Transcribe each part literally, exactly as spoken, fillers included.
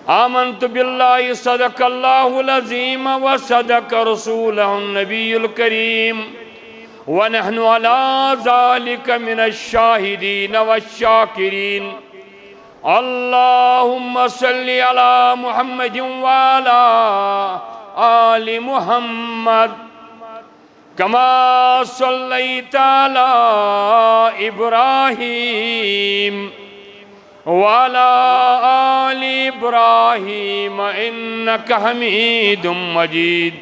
آمنت بالله، صدق الله العظيم وصدق رسوله النبي الكريم، ونحن على ذلك من الشاهدين والشاكرين. اللهم صل على محمد وعلى آل محمد كما صليت على إبراهيم وعلى آل إبراهيم إنك حميد مجيد.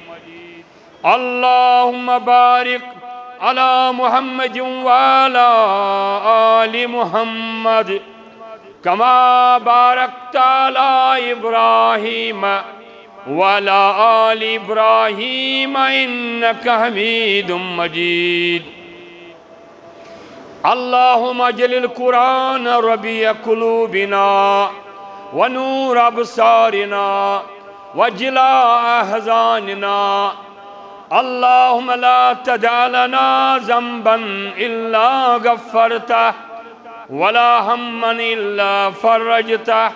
اللهم بارك على محمد وعلى آل محمد كما باركت على إبراهيم وعلى آل إبراهيم إنك حميد مجيد. اللهم اجعل القرآن ربيع قلوبنا ونور أبصارنا وجلاء أحزاننا. اللهم لا تدع لنا ذنبا إلا غفرته، ولا هما إلا فرجته،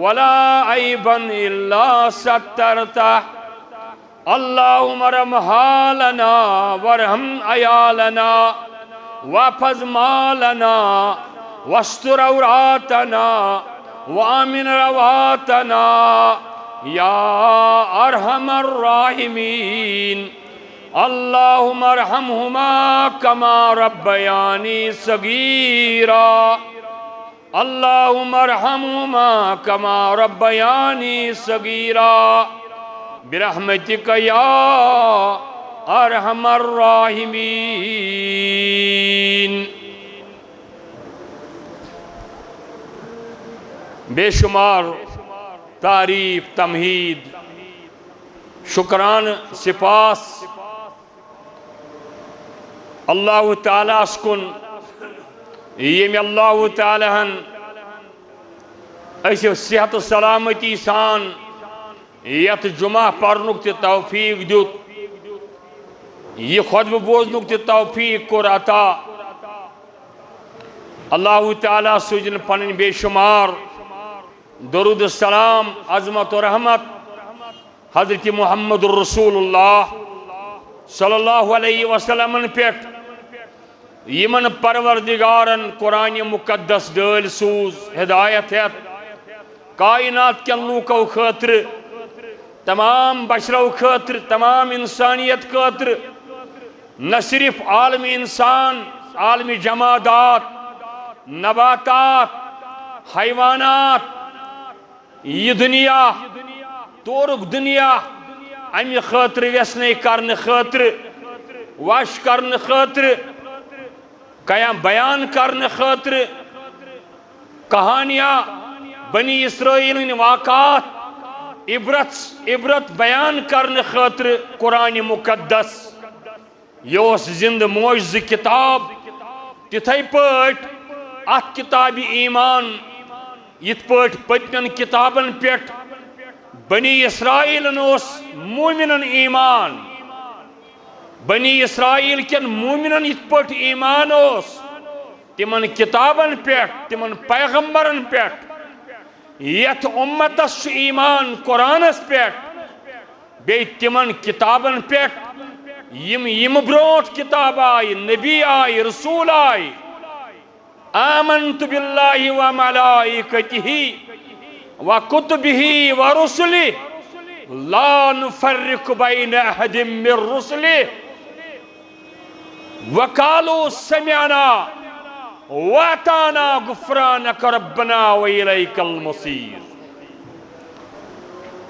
ولا عيبا إلا سترته. اللهم ارحم حالنا وارحم عيالنا واحفظ مالنا واستر عوراتنا وآمن روعاتنا يا أرحم الراحمين. اللهم ارحمهما كما ربياني صغيرا. اللهم ارحمهما كما ربياني صغيرا برحمتك يا أرحم الراحمين. بے شمار تعریف، تمہید، شکران، سپاس اللہ تعالیٰ ہس کُن، ییٚمۍ اللہ تعالیٰ ہن اسہِ صحت و سلامتی سان یتھ جمعہ پرنُک تہِ توفیق دیُت، یہِ خطبہٕ بوزنُک تہِ توفیق کوٚر عطا۔ اللہ تعالیٰ سوٗزِن پنٕنۍ بے شمار درود السلام، عظمت و رحمت حضرت محمد رسول اللہ صلی اللہ علیہ وسلمن پٮ۪ٹھ، یِمن پروردگارن قرآن مقدس ڈٲلۍ سوٗز ہدایت ہٮ۪تھ کائنات کٮ۪ن لوٗکو خٲطرٕ، تمام بشرو خٲطرٕ، تمام انسانیت خٲطرٕ، نہ صرف عالم انسان، عالم جمادات، نباتات، حیوانات، یہِ دُنیا، تورُک دُنیا، اَمہِ خٲطرٕ وٮ۪ژھنَے کرنہٕ خٲطرٕ، وَش کرنہٕ خٲطرٕ، قیام بیان کرنہٕ خٲطرٕ، کہانیاں، بنی اسرائیل ہٕنٛدۍ واقعات، عبرت، عبرت بیان کرنہٕ خٲطرٕ قرآن مقدس۔ یہِ اوس زِندٕ معجزٕ کِتاب۔ تِتھے پٲٹھۍ اَتھ کِتابہِ ایمان، یِتھ پٲٹھۍ پٔتمٮ۪ن کِتابن پٮ۪ٹھ بنی اسرائیلن اوس مومنن ایمان، بنی اسرائیل کٮ۪ن مومنن یِتھ پٲٹھۍ ایمان اوس، تِمن کِتابن پٮ۪ٹھ، تِمن پیغمبرن پٮ۪ٹھ، یتھ امتس چھُ ایمان قرآنس پٮ۪ٹھ، بیٚیہِ تِمن کِتابن پٮ۪ٹھ، یِم، یِم برونٛٹھ کِتابہٕ آیہِ، نبی آیہِ، رسول آیہِ۔ آمنت باللہ و ملائکتہ و کتبہ و رسلہ لا نفرق بین احد من رسلہ وقالوا سمعنا واطعنا غفرانک ربنا و الیک المصیر۔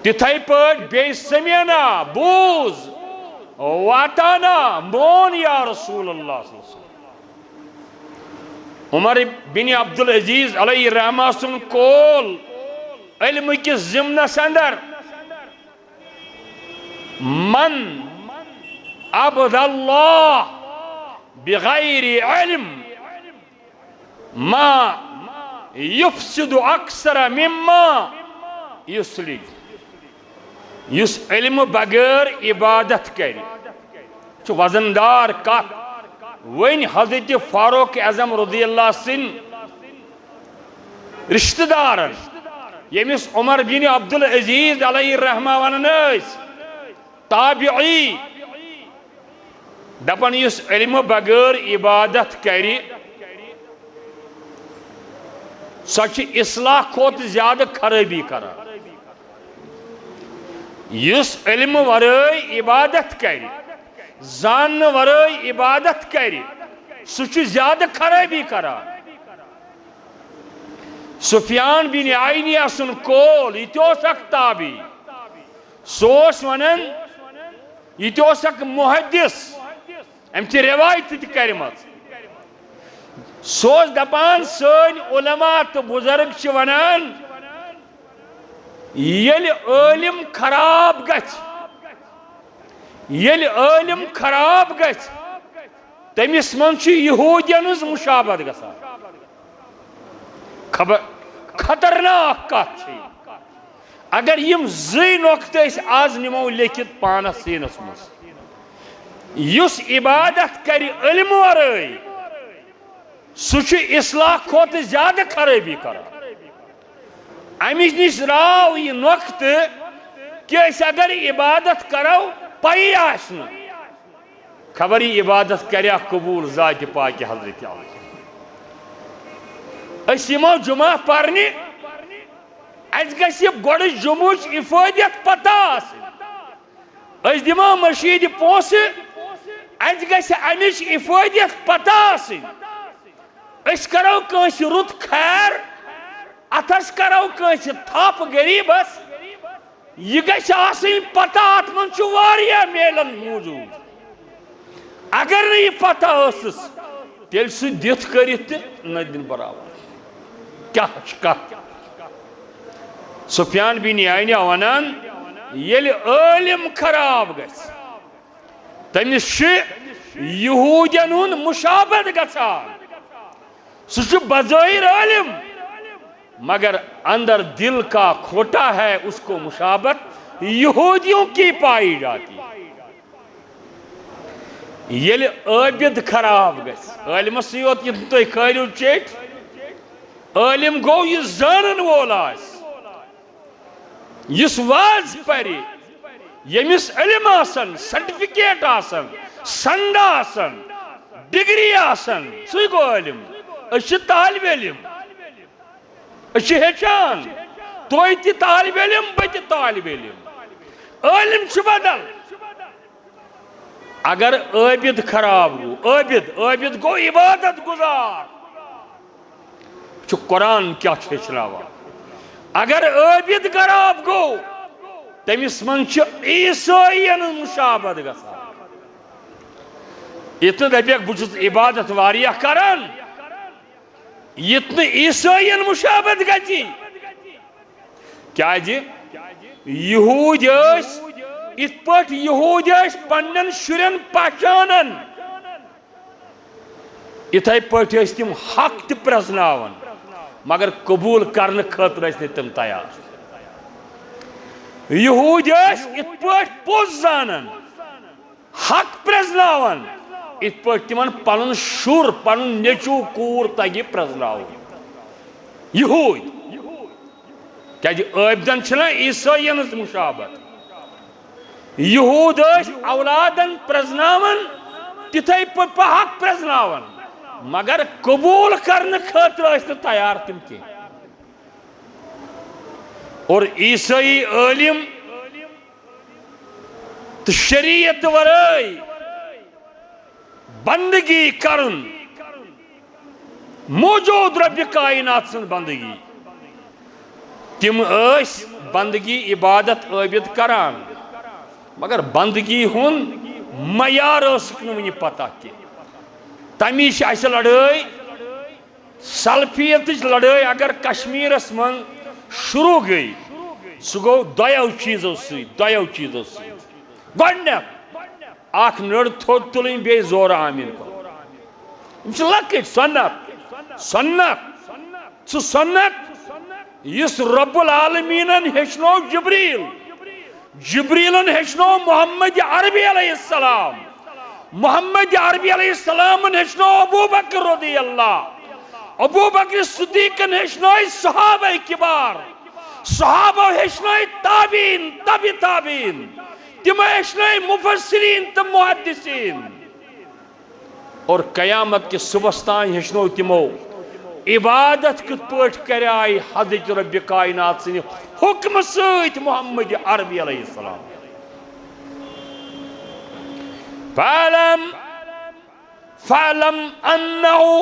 تِتھے پٲٹھۍ بیٚیہِ سمعنا، بوٗز، واطعنا، مون یا رسول اللہ صلی اللہ علیہ وسلم۔ عمر بن عبدالعزیز علیہ الرحمہ سُنٛد قول علم کِس ضمنس اندر، من عبد اللہ بغیر علم ما یفسد اکثر مما یصلح۔ یُس علم بغیر عبادت کرِ، چھُ وزن دار کتھ۔ وۄنۍ حضرت فاروق اعظم رضی اللہ سٕنٛدۍ رشتہٕ دارن ییٚمِس عمر بن عبدالعزیز علیہ الرحمہ ونان ٲسۍ، تابعی، دپان، یُس علمہٕ بغٲر عبادت کرِ، سۄ چھِ اصلاح کھۄتہٕ زیادٕ خرٲبی کران۔ یُس علمہٕ ورٲے عبادت کرِ، زاننہٕ ورٲے عبادت کرِ، سُہ چھُ زیادٕ خرٲبی کران۔ سفیان بن عینیہ سُنٛد قول، یہِ تہِ اوس اکھ تابعی۔ سُہ اوس ونان، یہِ تہِ اوس اکھ محدث، أمۍ چھِ روایتہٕ تہِ کرِمژ۔ سُہ اوس دپان، سٲنۍ علماء تہٕ بزرگ چھِ ونان، ییٚلہِ عٲلم خراب گژھِ، ییٚلہِ عٲلم خراب گژھِ، تٔمِس منٛز چھِ یہوٗدین ہٕنٛز مشابہت گژھان۔ خبر، خطرناک کتھ چھِ یہِ۔ اگر یِم زٕے نۄقطہٕ أسۍ از نِمو لیکھِتھ پانس سیٖنس منٛز، یُس عبادت کرِ علمہٕ ورٲے، سُہ چھُ اصلاح کھۄتہٕ زیادٕ خرٲبی کران۔ امِچ نِش راو یہِ نۄقطہٕ کہِ أسۍ اگر عبادت کرو، پَیی آسہِ نہٕ خبر یہِ عبادت کریا قبول ذاتِ پاکہِ حضرت اللہ۔ أسۍ یِمو جمعہ پرنہِ، اَسہِ گژھِ گۄڈٕ جمعٕچ افٲدیت پتہ آسٕنۍ۔ أسۍ دِمو مٔشیٖدِ پونٛسہٕ، اَسہِ گژھِ اَمِچ افٲدیت پتہ آسٕنۍ۔ أسۍ کرو کٲنٛسہِ رُت خیر، اَتھس کرو کٲنٛسہِ تھپھ غریٖبس، یہِ گژھِ آسٕنۍ پتہ، اَتھ منٛز چھُ واریاہ میلن موٗجوٗد۔ اگر نہٕ یہِ پتہ ٲسٕس، تیٚلہِ سُہ دِتھ کٔرِتھ تہِ نہ دِن برابر۔ کیٛاہ چھِ کَتھ؟ سفیان بن عینیہ ونان، ییٚلہِ عٲلم خراب گژھِ، تٔمِس چھِ یہوٗدین ہُنٛد مشابہت گژھان۔ سُہ چھُ بظٲہر عٲلم، مگر اندر دل کا کھوٹا ہے، اس کو مشابہت یہودیوں کی پائی جاتی۔ ییٚلہِ عٲبِد خراب گژھِ، عٲلمس سۭتۍ یوت یہِ تُہۍ کھٲرِو چیٚٹھۍ، عٲلم گوٚو یُس زانن وول آسہِ، یُس واز پرِ، ییٚمِس علم آسن، سرٹیفکیٹ آسن، سنڈ آسن، ڈگری آسن، سُے گوٚو عٲلم۔ أسۍ چھِ طالب علم، أسۍ چھِ ہیٚچھان۔ تُہۍ تہِ طالب علم، بہٕ تہِ طالب علم۔ عٲلم چھُ بدل۔ اگر عٲبِد خراب گوٚو، عٲبِد، عٲبِد گوٚو عبادت گزار۔ چھُ قرآن کیٛاہ چھُ ہیٚچھناوان؟ اگر عٲبِد خراب گوٚو، تٔمِس منٛز چھِ عیسٲیین ہٕنٛز مشابہت گژھان۔ یہِ تہِ دَپٮ۪کھ، بہٕ چھُس عبادت واریاہ کران، یہِ تہِ نہٕ عیسٲیین مشابہت گژھِ۔ کیازِ؟ یہوٗدۍ ٲسۍ، یِتھ پٲٹھۍ یہوٗدۍ ٲسۍ پننٮ۪ن شُرٮ۪ن پہچانان، یِتھے پٲٹھۍ ٲسۍ تِم حق تہِ پرزناوان، مگر قبول کرنہٕ خٲطرٕ ٲسۍ نہٕ تِم تیار۔ یہوٗدۍ ٲسۍ یِتھ پٲٹھۍ پوٚز زانان، حق پرزناوان، یِتھ پٲٹھۍ تِمن پنُن شُر، پنُن نیٚچو، کوٗر تگہِ پرزناوُن۔ یہوٗدۍ۔ کیازِ عٲبدن چھِنہ عیسٲیین ہٕنٛز مشابت۔ یہوٗد ٲسۍ اولادن پرزناوان، تِتھے پٲٹھۍ پہاک پرزناوان، مگر قبول کرنہٕ خٲطرٕ ٲسۍ نہٕ تیار تِم کینٛہہ۔ اور عیسٲیی عٲلم تہٕ شریعت ورٲے بندگی کرُن، موجود رب کائنات سٕنٛز بندگی۔ تِم ٲسۍ بندگی عبادت عٲبد کران، مگر بندگی ہُنٛد معیار ٲسٕکھ نہٕ وُنہِ پتہ کینٛہہ۔ تمی چھِ اَسہِ لڑٲے، سلفیتٕچ لڑٲے اگر کشمیرس منٛز شروع گٔے، سُہ گوٚو دۄیو چیٖزو سۭتۍ، دۄیو چیٖزو سۭتۍ۔ گۄڈٕنیتھ، اکھ نٔر تھوٚد تُلٕنۍ، بیٚیہِ زورٕ آمیٖن کرُن۔ یِم چھِ لۄکٕٹۍ سنت، سنت، سُہ سنت یُس رب العالمینن ہیٚچھنوو جبریل۔ جبریلن ہیٚچھنوو محمد عربی علیہ السلام۔ محمد عربی علیہ السلامن ہیٚچھنوو ابو بکر رضی اللہ۔ ابو بکر صدیقن ہیٚچھنٲے صحابہ کبار۔ صحابو ہیٚچھنٲے تابعین، تبع تابعین، تِمو ہیٚچھنٲے مفسرین تہٕ محدثین۔ اور قیامت کِس صبحس تام ہیٚچھنو تِمو عبادت کِتھ پٲٹھۍ کریایہِ حضرت رب کائنات سٕنٛدِ حکمہٕ سۭتۍ محمد عربی علیہ السلام۔ فعلم فعلم انه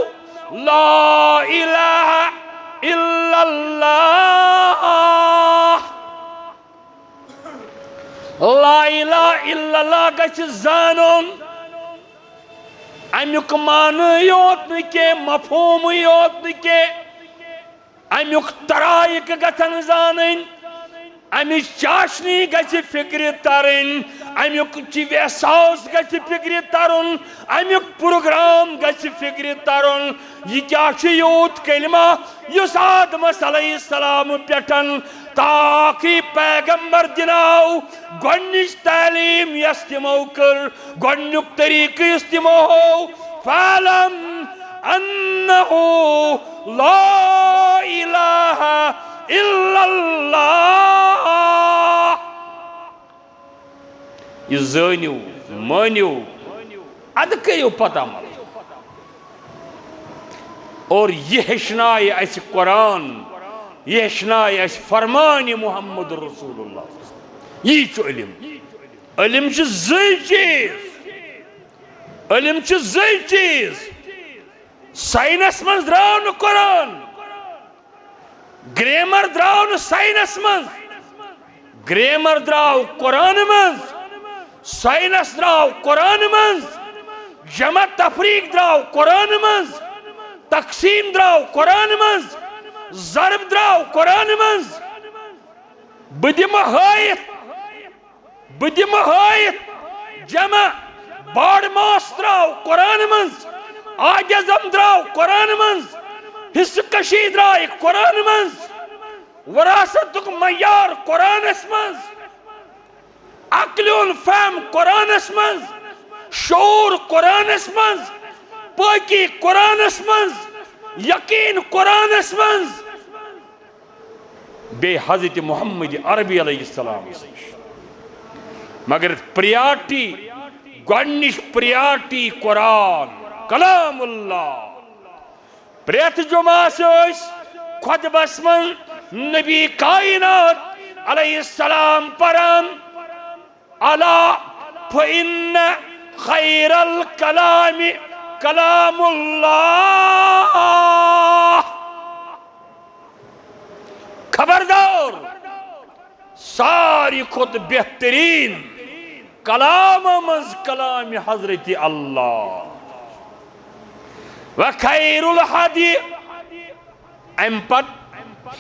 لا اله الا اللہ۔ لا الہ الا اللہ گژھِ زانُن۔ امیُک معنی یوت نہٕ کینٛہہ، مفہوم یوت نہٕ کینٛہہ، امیُک طرائق گژھن زانٕنۍ، امِچ چاشنی گژھِ فکرِ ترٕنۍ، امیُک چیف احساس گژھِ فکرِ ترُن، امیُک پروگرام گژھِ فکرِ ترُن۔ یہِ کیٛاہ چھُ یوٗت کلمہ یُس آدمس علیہ السلام پٮ۪ٹھ تاکہِ پیغمبر دِناو گۄڈنِچ تعلیٖم یۄس تِمو کٔر، گۄڈنیُک طریٖقہٕ یُس تِمو ہوو، فعلم انہ لا الہ الا اللہ۔ یہِ زٲنِو، مٲنِو، ادٕ کٔرِو پتہٕ عمل۔ اور یہِ ہیٚچھنایہِ اَسہِ قرآن، یہِ ہیٚچھنایہِ اَسہِ فرمانہِ محمد رسول اللہ۔ یی چھُ علم۔ علم چھِ زٕے چیٖز۔ علم چھِ زٕے چیٖز۔ ساینس منٛز درٛاو نہٕ قرآن۔ گرامر درٛاو نہٕ ساینس منٛز۔ گرامر درٛاو قرآن منٛز۔ ساینس درٛاو قرآن منٛز۔ جمع تفریق درٛاو قرآن منٛز۔ تقسیم درٛاو قرآن منٛز۔ ضرب درٛاو قرآن منٛز۔ بہٕ دِمہٕ ہٲیِتھ۔ بہٕ دِمہٕ ہٲیِتھ۔ جمع باڈ ماس درٛاو قرآن منٛز۔ آدیزم درٛاو قرآن منٛز۔ حصہٕ کشی درٛایہِ قرآن منٛز۔ وراثتُک معیار قرآنس منٛز۔ عقلیون فہم قرآنس منٛز۔ شعور قرآنس منٛز۔ پٲکی قرآنس منٛز۔ یقین قرآنس منٛز۔ بیٚیہِ حضرت محمد عربی علیہ السلام نِش۔ مگر پریارٹی، گۄڈنِچ پریارٹی قرآن، کلام اللہ۔ پرٛٮ۪تھ جمعہ چھِ أسۍ خطبس منٛز نبی کائنات علیہ السلام پران، الا فإن خیر الکلام کلام اللہ۔ خبردار، ساروی کھۄتہٕ بہترین کلامو منٛز کلام حضرت اللہ۔ و خیر الہدی، امہِ پتہٕ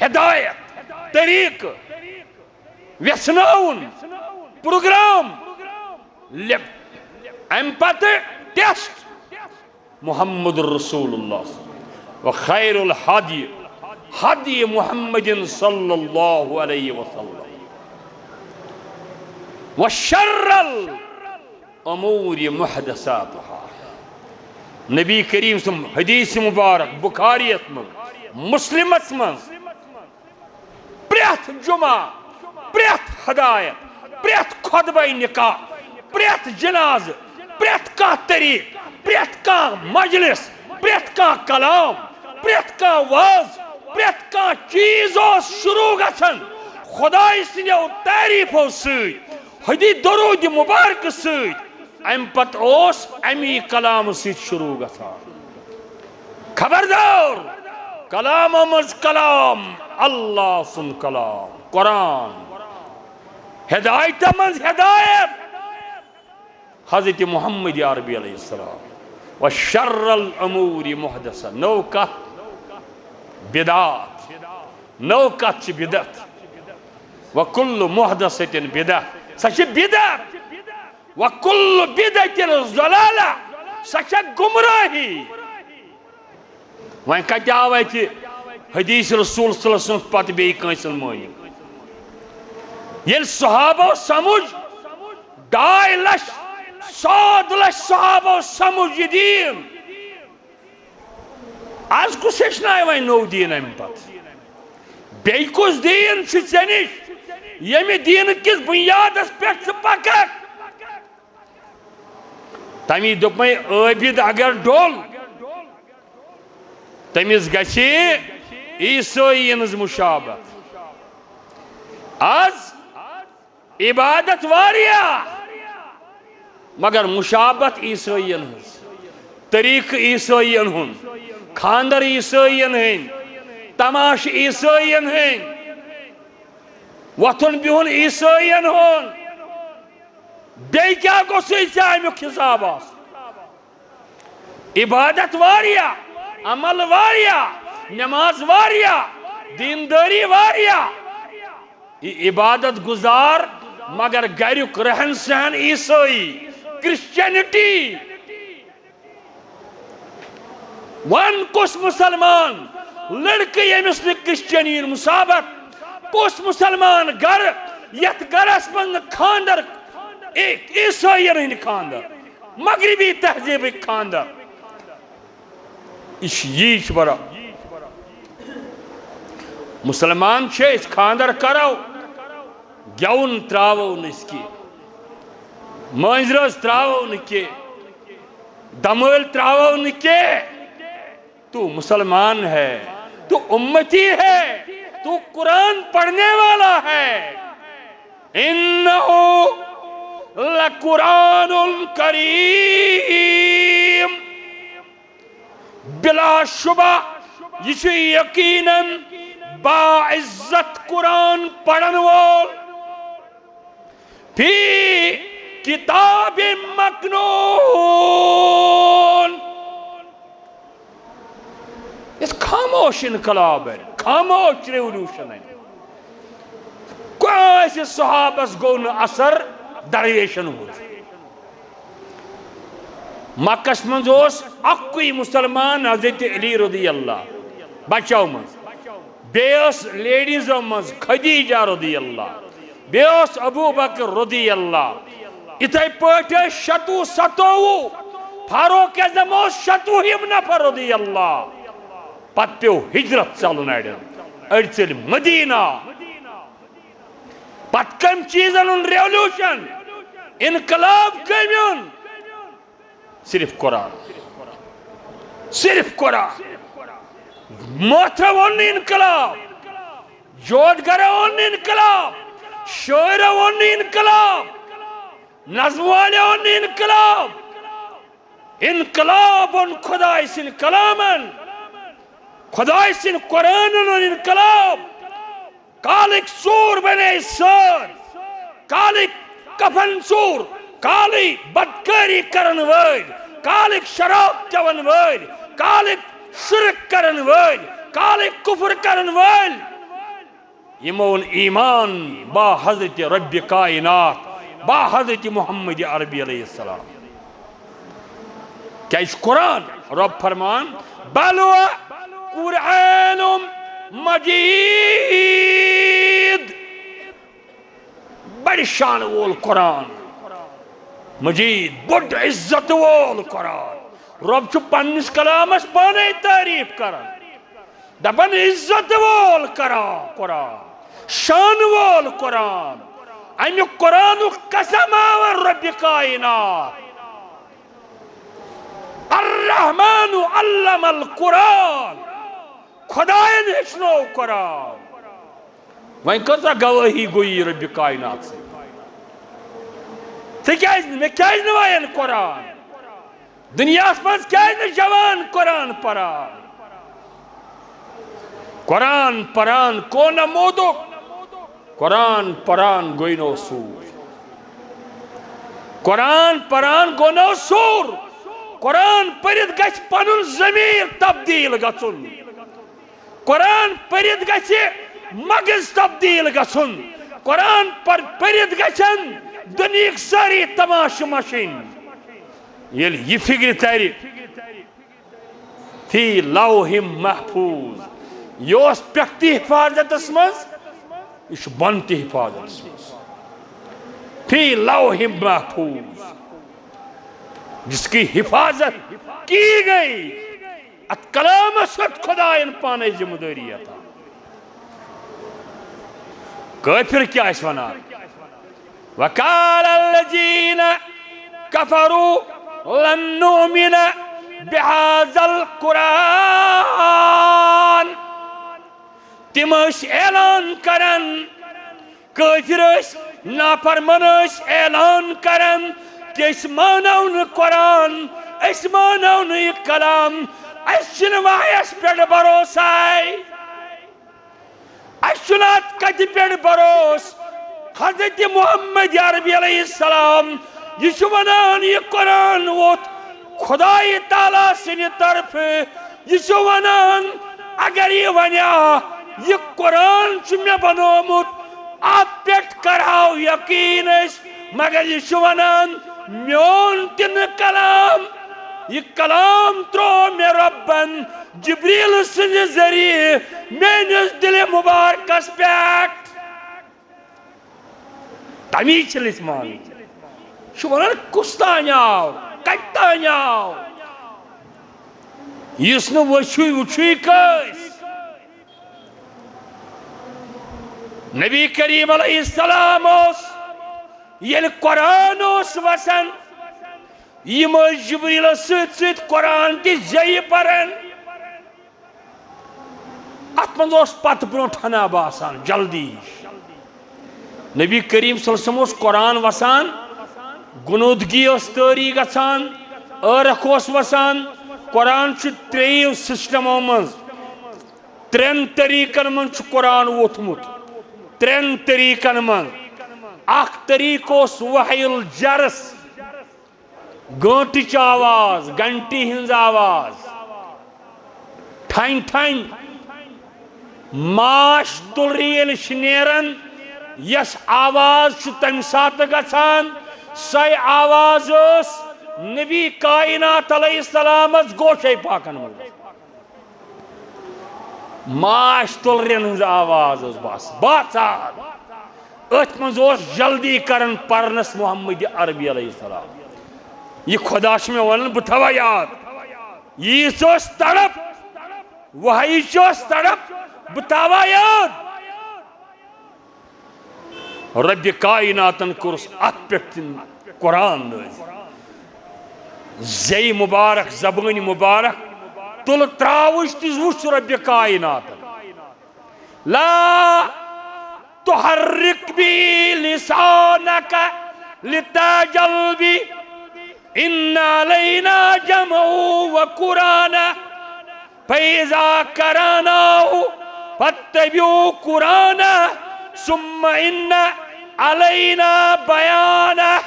ہدایت، طریقہٕ، ویژھناوُن، پروگرام، لے-، امہِ پتہٕ ٹیسٹ۔ محمد رسول اللہ۔ و خیر الہدی ہدی محمد صلی اللہ علیہ وسلم۔ و شر الامور محدثاتها۔ نبی کریم سٕنٛز حدیث مبارک بخاریس منٛز، مسلمس منٛز، پرٛٮ۪تھ جمعہ، پرٛٮ۪تھ ہدایت، پرٛٮ۪تھ خطبہ نکاح، پرٛٮ۪تھ جنازٕ، پرٛٮ۪تھ کانٛہہ طریقہٕ، پرٛٮ۪تھ کانٛہہ مجلس، پرٛٮ۪تھ کانٛہہ کلام، پرٛٮ۪تھ کانٛہہ وعظ، پرٛٮ۪تھ کانٛہہ چیٖز اوس شروع گژھان خدایہِ سٕنٛدیو تعریٖفو سۭتۍ، ہدی درود مبارکہٕ سۭتۍ۔ امہِ پتہٕ اوس امی کلامہٕ سۭتۍ شروع گژھان۔ خبردار، کلامو منٛز کلام، اللہ سُنٛد کلام، قرآن۔ ہدایتو منٛز ہدایت، حضرت محمد عربی علیہ السلام۔ و شر الامور محدثہ، نٔو کتھ بدعت، نٔو کتھ چھِ بدعت۔ و کل محدثۃ بدعہ، سۄ چھِ بدعت۔ و کل بدعۃ ضلالہ، سۄ چھےٚ گمراہی۔ وۄنۍ کتہِ آو اتہِ حدیث رسول صلی اللہ علیہ وسلم پتہٕ بیٚیہِ کٲنٛسہِ ہُنٛد مٲنِو؟ ییٚلہِ صحابو سمجھ، ڈاے لچھ، ساد لچھ صحابو سمجھ یہِ دیٖن۔ از کُس ہیٚچھنایہِ وۄنۍ نوٚو دیٖن امہِ پتہٕ؟ بیٚیہِ کُس دیٖن چھُ ژےٚ نِش، ییٚمہِ دیٖنہٕ کِس بُنیادس پٮ۪ٹھ ژٕ پککھ؟ تَمی دوٚپمَے، عٲبِد اگر ڈوٚل، تٔمِس گژھِ عیسٲیی ہٕنٛز مُشابت۔ از عبادت واریاہ، مگر مُشابت عیسٲیین ہٕنٛز، طریٖقہٕ عیسٲیین ہُنٛد، خانٛدر عیسٲیین ہٕنٛدۍ، تماشہٕ عیسٲیین ہٕنٛدۍ، وۄتھُن بِہُن عیسٲیین ہُنٛد۔ بیٚیہِ کیٛاہ گوٚژھُے ژےٚ اَمیُک حِساب آسُن؟ عبادت واریاہ، عمل واریاہ، نماز واریاہ، دیندٲری واریاہ۔ یہِ عبادت گزار، مگر گرُک رہن سہن عیسٲیی، کرسچینٹی۔ وَن کُس مُسلمان لڑکہٕ ییٚمِس نہٕ کرسچینی ہُنٛد مُسابت؟ کُس مُسلمان گرٕ یتھ گرس منٛز نہٕ خانٛدر، عی-، عیسٲیین ہٕنٛدۍ خانٛدر، مغربی تہذیبٕکۍ خانٛدر؟ یہِ چھُ، یی چھُ برا-، مُسلمان چھِ أسۍ، خانٛدر کرو، گٮ۪وُن تراوو نہٕ أسۍ کینٛہہ، مٲنٛزِ رٲژ تراوو نہٕ کینٛہہ، دمٲلۍ تراوو نہٕ کینٛہہ۔ تو مسلمان ہے، تو امتی ہے، تو قرآن پڑھنے والا ہے۔ انہ لقرآن کریم۔ بلا شبہ، یہِ چھُ یقیناً باعزت قرآن پرن وول۔ فی کتاب مکنون۔ یُس خاموش انقلاب ہے، خاموش ریولوشن ہے۔ کٲنٛسہِ صحابس گوٚو نہٕ اثر درویشن ہُنٛد۔ مکس منٛز اوس اکُے مسلمان حضرت علی رضی اللہ، بچو منٛز۔ بیٚیہِ ٲس لیڈیزو منٛز خدیجہ رضی اللہ، بیٚیہِ اوس ابو بکر رضی اللہ۔ یِتھے پٲٹھۍ ٲسۍ شتوُہ ستووُہ، فاروق اعظم اوس شتوُہِم نفر رضی اللہ۔ پتہٕ پیوٚو ہجرت ژلُن اڑٮ۪ن، أڑۍ ژٔلۍ مدینہ۔ پتہٕ کٔمۍ چیٖزن ہُنٛد ریولوشن، انقلاب کٔمۍ اوٚن؟ صرف قرآن، صرف قرآن۔ مٲتھرو اوٚن نہٕ انقلاب، جوت گرو اوٚن نہٕ انقلاب، شٲعرو اوٚن نہٕ انقلاب، نظمہٕ والٮ۪و اوٚن نہٕ انقلاب۔ انقلاب اوٚن خداے سٕنٛدۍ کلامن، خداے سٕنٛدۍ قرآنن اوٚن انقلاب۔ کالٕکۍ ژوٗر بنے سٲر، کالٕکۍ کفن ژوٗر، کالٕے بدکٲری کرن وٲلۍ، کالٕکۍ شراب چٮ۪ون وٲلۍ، کالٕکۍ شرک کرن وٲلۍ، کالٕکۍ کفر کرن وٲلۍ۔ یِمو اوٚن ایمان با حضرت رب کائنات، با حضرت محمد عربی علیہ السلام۔ کیٛازِ چھُ قرآن؟ رب فرمان، بل هو قرآن مجید۔ بڑِ شان وول قرآن مجید، بوٚڑ عزت وول قرآن۔ رب چھُ پننِس کلامس پانے تعریف کران، دپان، عزت وول قرآن، قرآن، شان وول قرآن۔ اَمہِ قرآنُک قسم آور رب کائنات۔ الرحمن علم القرآن۔ خداین ہیٚچھنوو قرآن۔ وۄنۍ کۭژاہ گوٲہی گوٚو یہِ رب کائنات سۭتۍ؟ ژےٚ کیٛازِ نہٕ، مےٚ کیٛازِ نہٕ وَین قرآن؟ دُنیاہَس منٛز کیٛازِ نہٕ جوان قرآن پران؟ قرآن پران کون نمودُک؟ قرآن پران گوٚو نہٕ سوٗر۔ قرآن پران گوٚو نہٕ سوٗر۔ قرآن پٔرِتھ گژھِ پنُن ضمیٖر تبدیٖل گژھُن۔ قرآن پٔرِتھ گژھِ مغز تبدیٖل گژھُن۔ قرآن پر-، پٔرِتھ گژھن دُنیہٕکۍ سٲری تماشہٕ مشِنۍ۔ ییٚلہِ یہِ فِکرِ ترِ، فی لوح محفوظ، یہِ اوس پٮ۪ٹھ تہِ حفاظتس منٛز، یہِ چھُ بۄن تہِ حفاظتس منٛز۔ فی لوح محفوظ، جس کی حفاظت کی گئی۔ اتھ کلامس ہیوٚت خداین پانے ذمہ دٲری عطا۔ کٲفِر کیٛاہ ٲسۍ وَنان؟ وَقَالَ الَّذِينَ كَفَرُوا لَن نُؤْمِنَ بِهَذَا الْقُرْآنِ۔ تِم ٲسۍ اعلان کران، کٲفِر ٲسۍ، نافرمان ٲسۍ اعلان کران کہِ أسۍ مانو نہٕ قرآن، أسۍ مانو نہٕ یہِ کلام، اَسہِ چھُنہٕ وحیَس پٮ۪ٹھ بھروسَے۔ اَسہِ چھُنہٕ اَتھ کَتھِ پٮ۪ٹھ بھروسہٕ۔ حضرت محمد عربی علیہ السلام، یہِ چھُ وَنان، یہِ قرآن ووٚتھ خدایہِ تعالیٰ سٕنٛدِ طرفہٕ۔ یہِ چھُ وَنان، اگر یہِ وَنہِ ہا، یہِ قرآن چھُ مےٚ بنوومُت، اَتھ پٮ۪ٹھ کرہاو یقیٖن أسۍ، مگر یہِ چھُ وَنان، میون تہِ نہٕ کلام، یہِ کلام ترٛوو مےٚ رۄبن جبریل سٕنٛدِ ذٔریعہٕ میٲنِس دِلہِ مُبارکس پٮ۪ٹھ۔ تَمی چھِنہٕ أسۍ مانان۔ چھُ وَنان، کُس تانۍ آو، کَتہِ تانۍ آو؟ یُس نہٕ وٕچھُے، وٕچھُے کٲنٛسہِ۔ نبی کریم علیہ السلام اوس، ییٚلہِ قرآن اوس وسان، یِم ٲسۍ جبریلس سۭتۍ سۭتۍ قرآن تہِ زیٚیہِ پران۔ اتھ منٛز اوس پتہٕ برونٛٹھ ہنا باسان، جلدی ہِش۔ نبی کریم صلی اللہ علیہ وسلم اوس قرآن وسان، غنودگی ٲس طٲری گژھان، عٲرق اوس وسان۔ قرآن چھُ ترٛیٚیو سسٹمو منٛز، ترٛٮ۪ن طریٖقن منٛز چھُ قرآن ووٚتھمُت۔ ترٛٮ۪ن طریٖقن منٛز۔ اکھ طریٖقہٕ اوس وحی الجرس، گٲنٹٕچ آواز، گھنٹی ہٕنٛز آواز، ٹھنۍ ٹھنۍ۔ ماچھ تُلرِ ییٚلہِ چھِ نیران، یۄس آواز چھِ تَمہِ ساتہٕ گژھان، سۄے آواز ٲس نبی کائنات علیہ السلامس گوشے پاکن منٛز۔ ماچھ تُلرٮ۪ن ہٕنٛز آواز ٲس بس، بس آ۔ أتھۍ منٛز اوس جلدی کران پرنس محمد عربی علیہ السلام۔ یہِ خدا چھُ مےٚ ونان، بہٕ تھاوٕ یاد۔ ییٖژ ٲس تڑپ، وحی چھِ ٲس تڑپ، بہٕ تھاوٕ یاد۔ رۄبِ کائناتن کوٚرُس اتھ پٮ۪ٹھ تہِ قرآن نٲزِل۔ زیٚیہِ مبارک، زبٲنۍ مبارک، تُلہٕ تراوٕچ تہِ وُچھ رۄبِ کائناتن۔ لا تحرک به لسانک لتعجل به، ان علینا جمعه و قرآنه، فإذا قرأناه فاتبعوا قرآنه، ثم إن علينا بيانه۔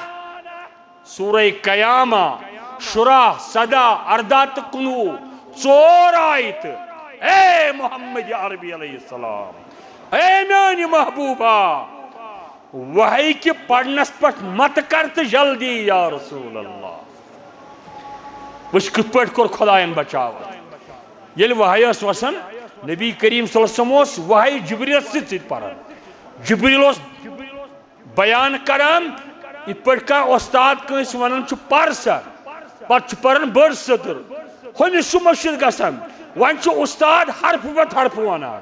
سورہ قیامہ، شُراہ، سداہ، ارداہ تہٕ کُنوُہ، ژور آیتہٕ۔ اے محمد عربی علیہ السلام، اے میانہِ محبوبہ، وحی کہِ پرنس پٮ۪ٹھ مت کر تہٕ جلدی یا رسول اللہ۔ وٕچھ کِتھ پٲٹھۍ کوٚر خۄدایَن بچاوان۔ ییٚلہِ وحی ٲس وسان، نبی کریم صلی اللہ علیہ وسلم اوس وحی جبریلس سۭتۍ سۭتۍ پران۔ جبریل اوس بیان کران، یِتھ پٲٹھۍ کانٛہہ استاد کٲنٛسہِ ونان چھُ، "پر سا"، پتہٕ چھُ پران بٔڑ سطر، ہُمِس چھُ مٔشِتھ گژھان، وۄنۍ چھُ استاد حرفہٕ پتہٕ حرفہٕ ونان۔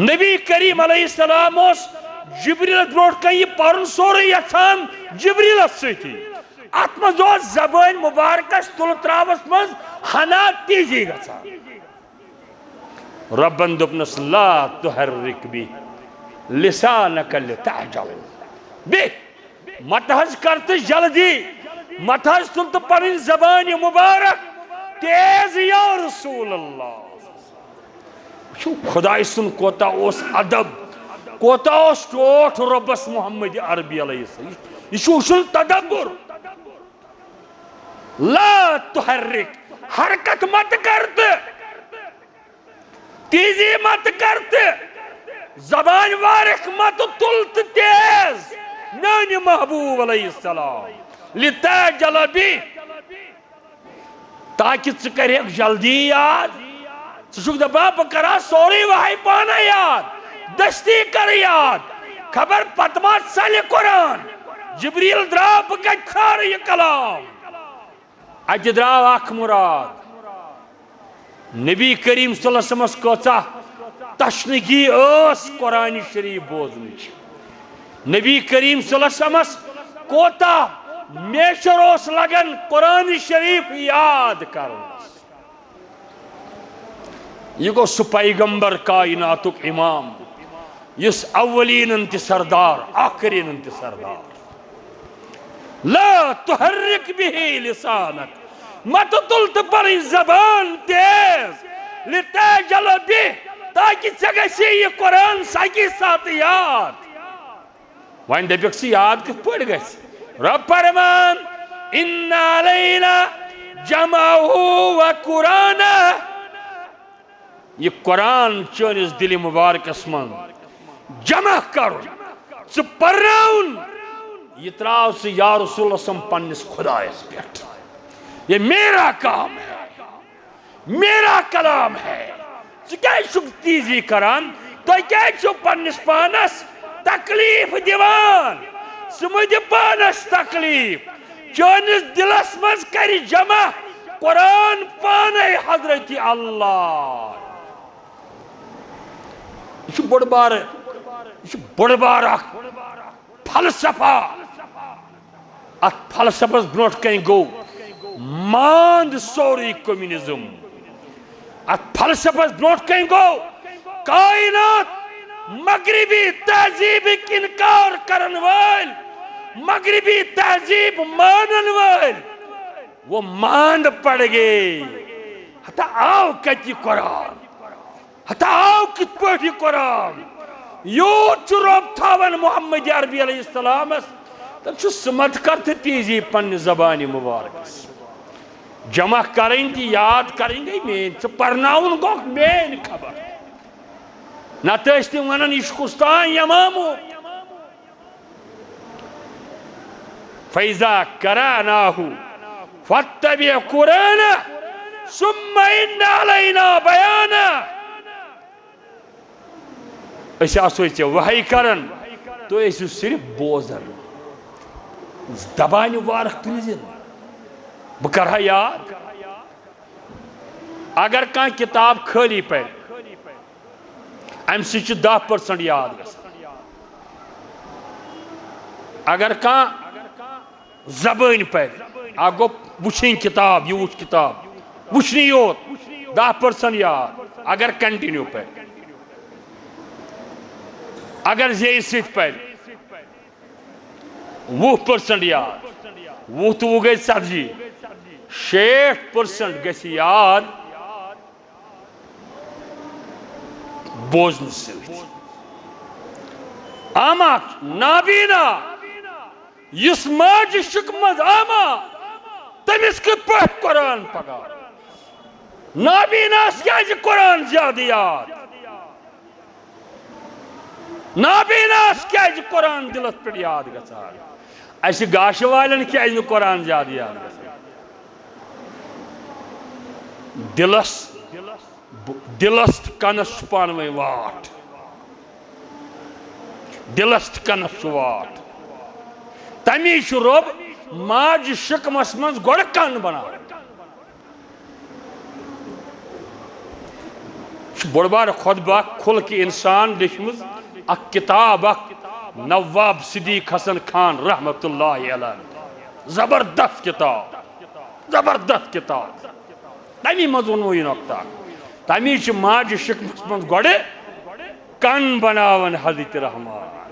نبی کریم علیہ السلام اوس جبریلس برونٛٹھ کنہِ یہِ پرُن سورُے یژھان جبریلس سۭتی۔ اتھ منٛز اوس زبٲنۍ مبارکس تُلہٕ تراوس منٛز ہنا تیزی گژھان۔ رۄبن دوٚپنس، "لا تحرک به لسانک لتعجل به"، مت حظ کر تہٕ جلدی، مت حظ تُل تہٕ پنٕنۍ زبانہِ مبارک تیز یا رسول اللہ۔ وٕچھِو خدایہِ سُنٛد کوتاہ اوس ادب، کوتاہ اوس ٹوٹھ رۄبس محمد عربی علیہ السلام۔ یہِ چھُ وٕچھُن تدبر۔ لا تحرک، حرکت مت کر تہٕ تیزی مت کر تہٕ زبان وارکھ مت تُل تہٕ تیز، میانہِ محبوب علیہ السلام۔ لتعجل به، تاکہ ژٕ کرکھ جلدی یاد۔ ژٕ چھُکھ دپان، بہٕ کرٕ ہا سورُے وحی پانے یاد، دستی کرٕ یاد۔ خبر پتہٕ ما ژلہِ قرآن، جبریل درٛاو، بہٕ کتہِ ژھانڈٕ یہِ کلام؟ اتہِ درٛاو اکھ مراد۔ نبی کریم صلی اللہ علیہ وسلمس کۭژاہ تشنگی ٲس قرآن شریف بوزنٕچ۔ نبی کریم صلی اللہ علیہ وسلمس کوتاہ میچر اوس لگان قرآن شریف یاد کرنس۔ یہِ گوٚو سُہ پیغمبر کائناتُک امام، یُس اولینن تہِ سردار، آخرینن تہِ سردار۔ لا تحرک به لسانک، مت تُل تہٕ پنٕنۍ زبان تیز، لتعجل به، تاکہِ ژےٚ گژھی یہِ قرآن سکی ساتہٕ یاد۔ وۄنۍ دٔپِکھ ژٕ یاد کِتھ پٲٹھۍ گژھِ؟ رۄب فرمان، ان علینا جمعہ و قرآنہ۔ یہِ قرآن چٲنِس دِلہِ مُبارکس منٛز جمع کرُن، ژٕ پرناوُن، یہِ تراو ژٕ یا رسول اللہ صلی اللہ علیہ وسلم پننِس خدایس پٮ۪ٹھ۔ یہ میرا کام ہے، میرا کلام ہے۔ ژٕ کیازِ چھُکھ تیزی کران؟ تُہۍ کیازِ چھِو پننِس پانس تکلیف دِوان؟ ژٕ مہٕ دِ پانس تکلیف۔ چٲنِس دِلس منٛز کرِ جمع قرآن پانے حضرت اللہ۔ یہِ چھُ بوٚڑ بارٕ، یہِ چھُ بوٚڑ بارٕ اکھ فلسفہ۔ اتھ فلسفس برونٛٹھ کنہِ گوٚو ماند سورُے کمیونزم۔ اتھ فلسفس برونٛٹھ کنہِ گوٚو کائنات مغربی تہذیبٕکۍ انکار کرن وٲلۍ، مغربی تہذیب مانن وٲلۍ۔ وہ ماند پڑ گئے۔ ہتا آو کتہِ قرآن؟ ہتا آو کِتھ پٲٹھۍ یہِ قرآن؟ یوٗت چھُ رۄب تھاوان محمد عربی علیہ السلامس، تٔمۍ چھُ سُہ مت کر تہٕ تیزی پننہِ زبانہِ مبارکس۔ جمع کرٕنۍ تہٕ یاد کرٕنۍ گٔے میٲنۍ، ژٕ پرناوُن گوٚو میٲنۍ خبر۔ نتہٕ ٲسۍ تِم ونان، یہِ چھُ کُس تام یمامو۔ فَإِذَا قَرَأْنَاهُ فَاتَّبِعْ قُرْآنَهُ ثُمَّ إِنَّ عَلَيْنَا بَيَانَهُ۔ أسۍ آسو ژےٚ وحی کران، تُہۍ ٲسِو صرف بوزان۔ دبانہِ وارٕ تُلۍ زِ نہٕ۔ بہٕ کرٕ ہا یاد۔ اگر کانٛہہ کِتاب خٲلی پرِ، امہِ سۭتۍ چھُ دَہ پٔرسنٹ یاد گژھان۔ اگر کانٛہہ زبٲنۍ پرِ، اکھ گوٚو وٕچھِنۍ کِتاب، یہِ وٕچھ کِتاب، وٕچھنٕے یوت، دَہ پٔرسنٹ یاد، اگر کنٹِنیو پرِ۔ اگر زیٚیہِ سۭتۍ پرِ، وُہ پٔرسنٹ یاد، وُہ تہٕ وُہ گٔے ژتجی، شیٹھ پٔرسنٹ گژھِ یاد بوزنہٕ سۭتۍ۔ اما نابینا، یُس ماجہِ شِکمہٕ منٛز اما، تٔمِس کِتھ پٲٹھۍ قرآن پکان؟ نابیناہس کیازِ قرآن زیادٕ یاد؟ نابیناہس کیازِ قرآن دِلس پٮ۪ٹھ یاد گژھان؟ اسہِ گاشہِ والٮ۪ن کیازِ نہٕ قرآن زیادٕ یاد گژھان؟ دِلس، دِلس تہٕ کنس چھُ پانہٕ ؤنۍ واٹھ۔ دِلس تہٕ کنس چھُ واٹھ۔ تمی چھُ رۄب ماجہِ شِکمس منٛز گۄڈٕ کن بناوان۔ چھُ بوٚڑ بار خطبہ اکھ، کھُل کہِ انسان لیچھمٕژ اکھ کِتاب اکھ نواب صدیق حسن خان رحمت اللہ علیہ۔ زبردست کِتاب، زبردست کِتاب۔ تمی منٛز ووٚنمو یہِ نۄقطہ۔ تمی چھِ ماجہِ شِکمس منٛز گۄڈٕ کن بناوان حضرت رحمان۔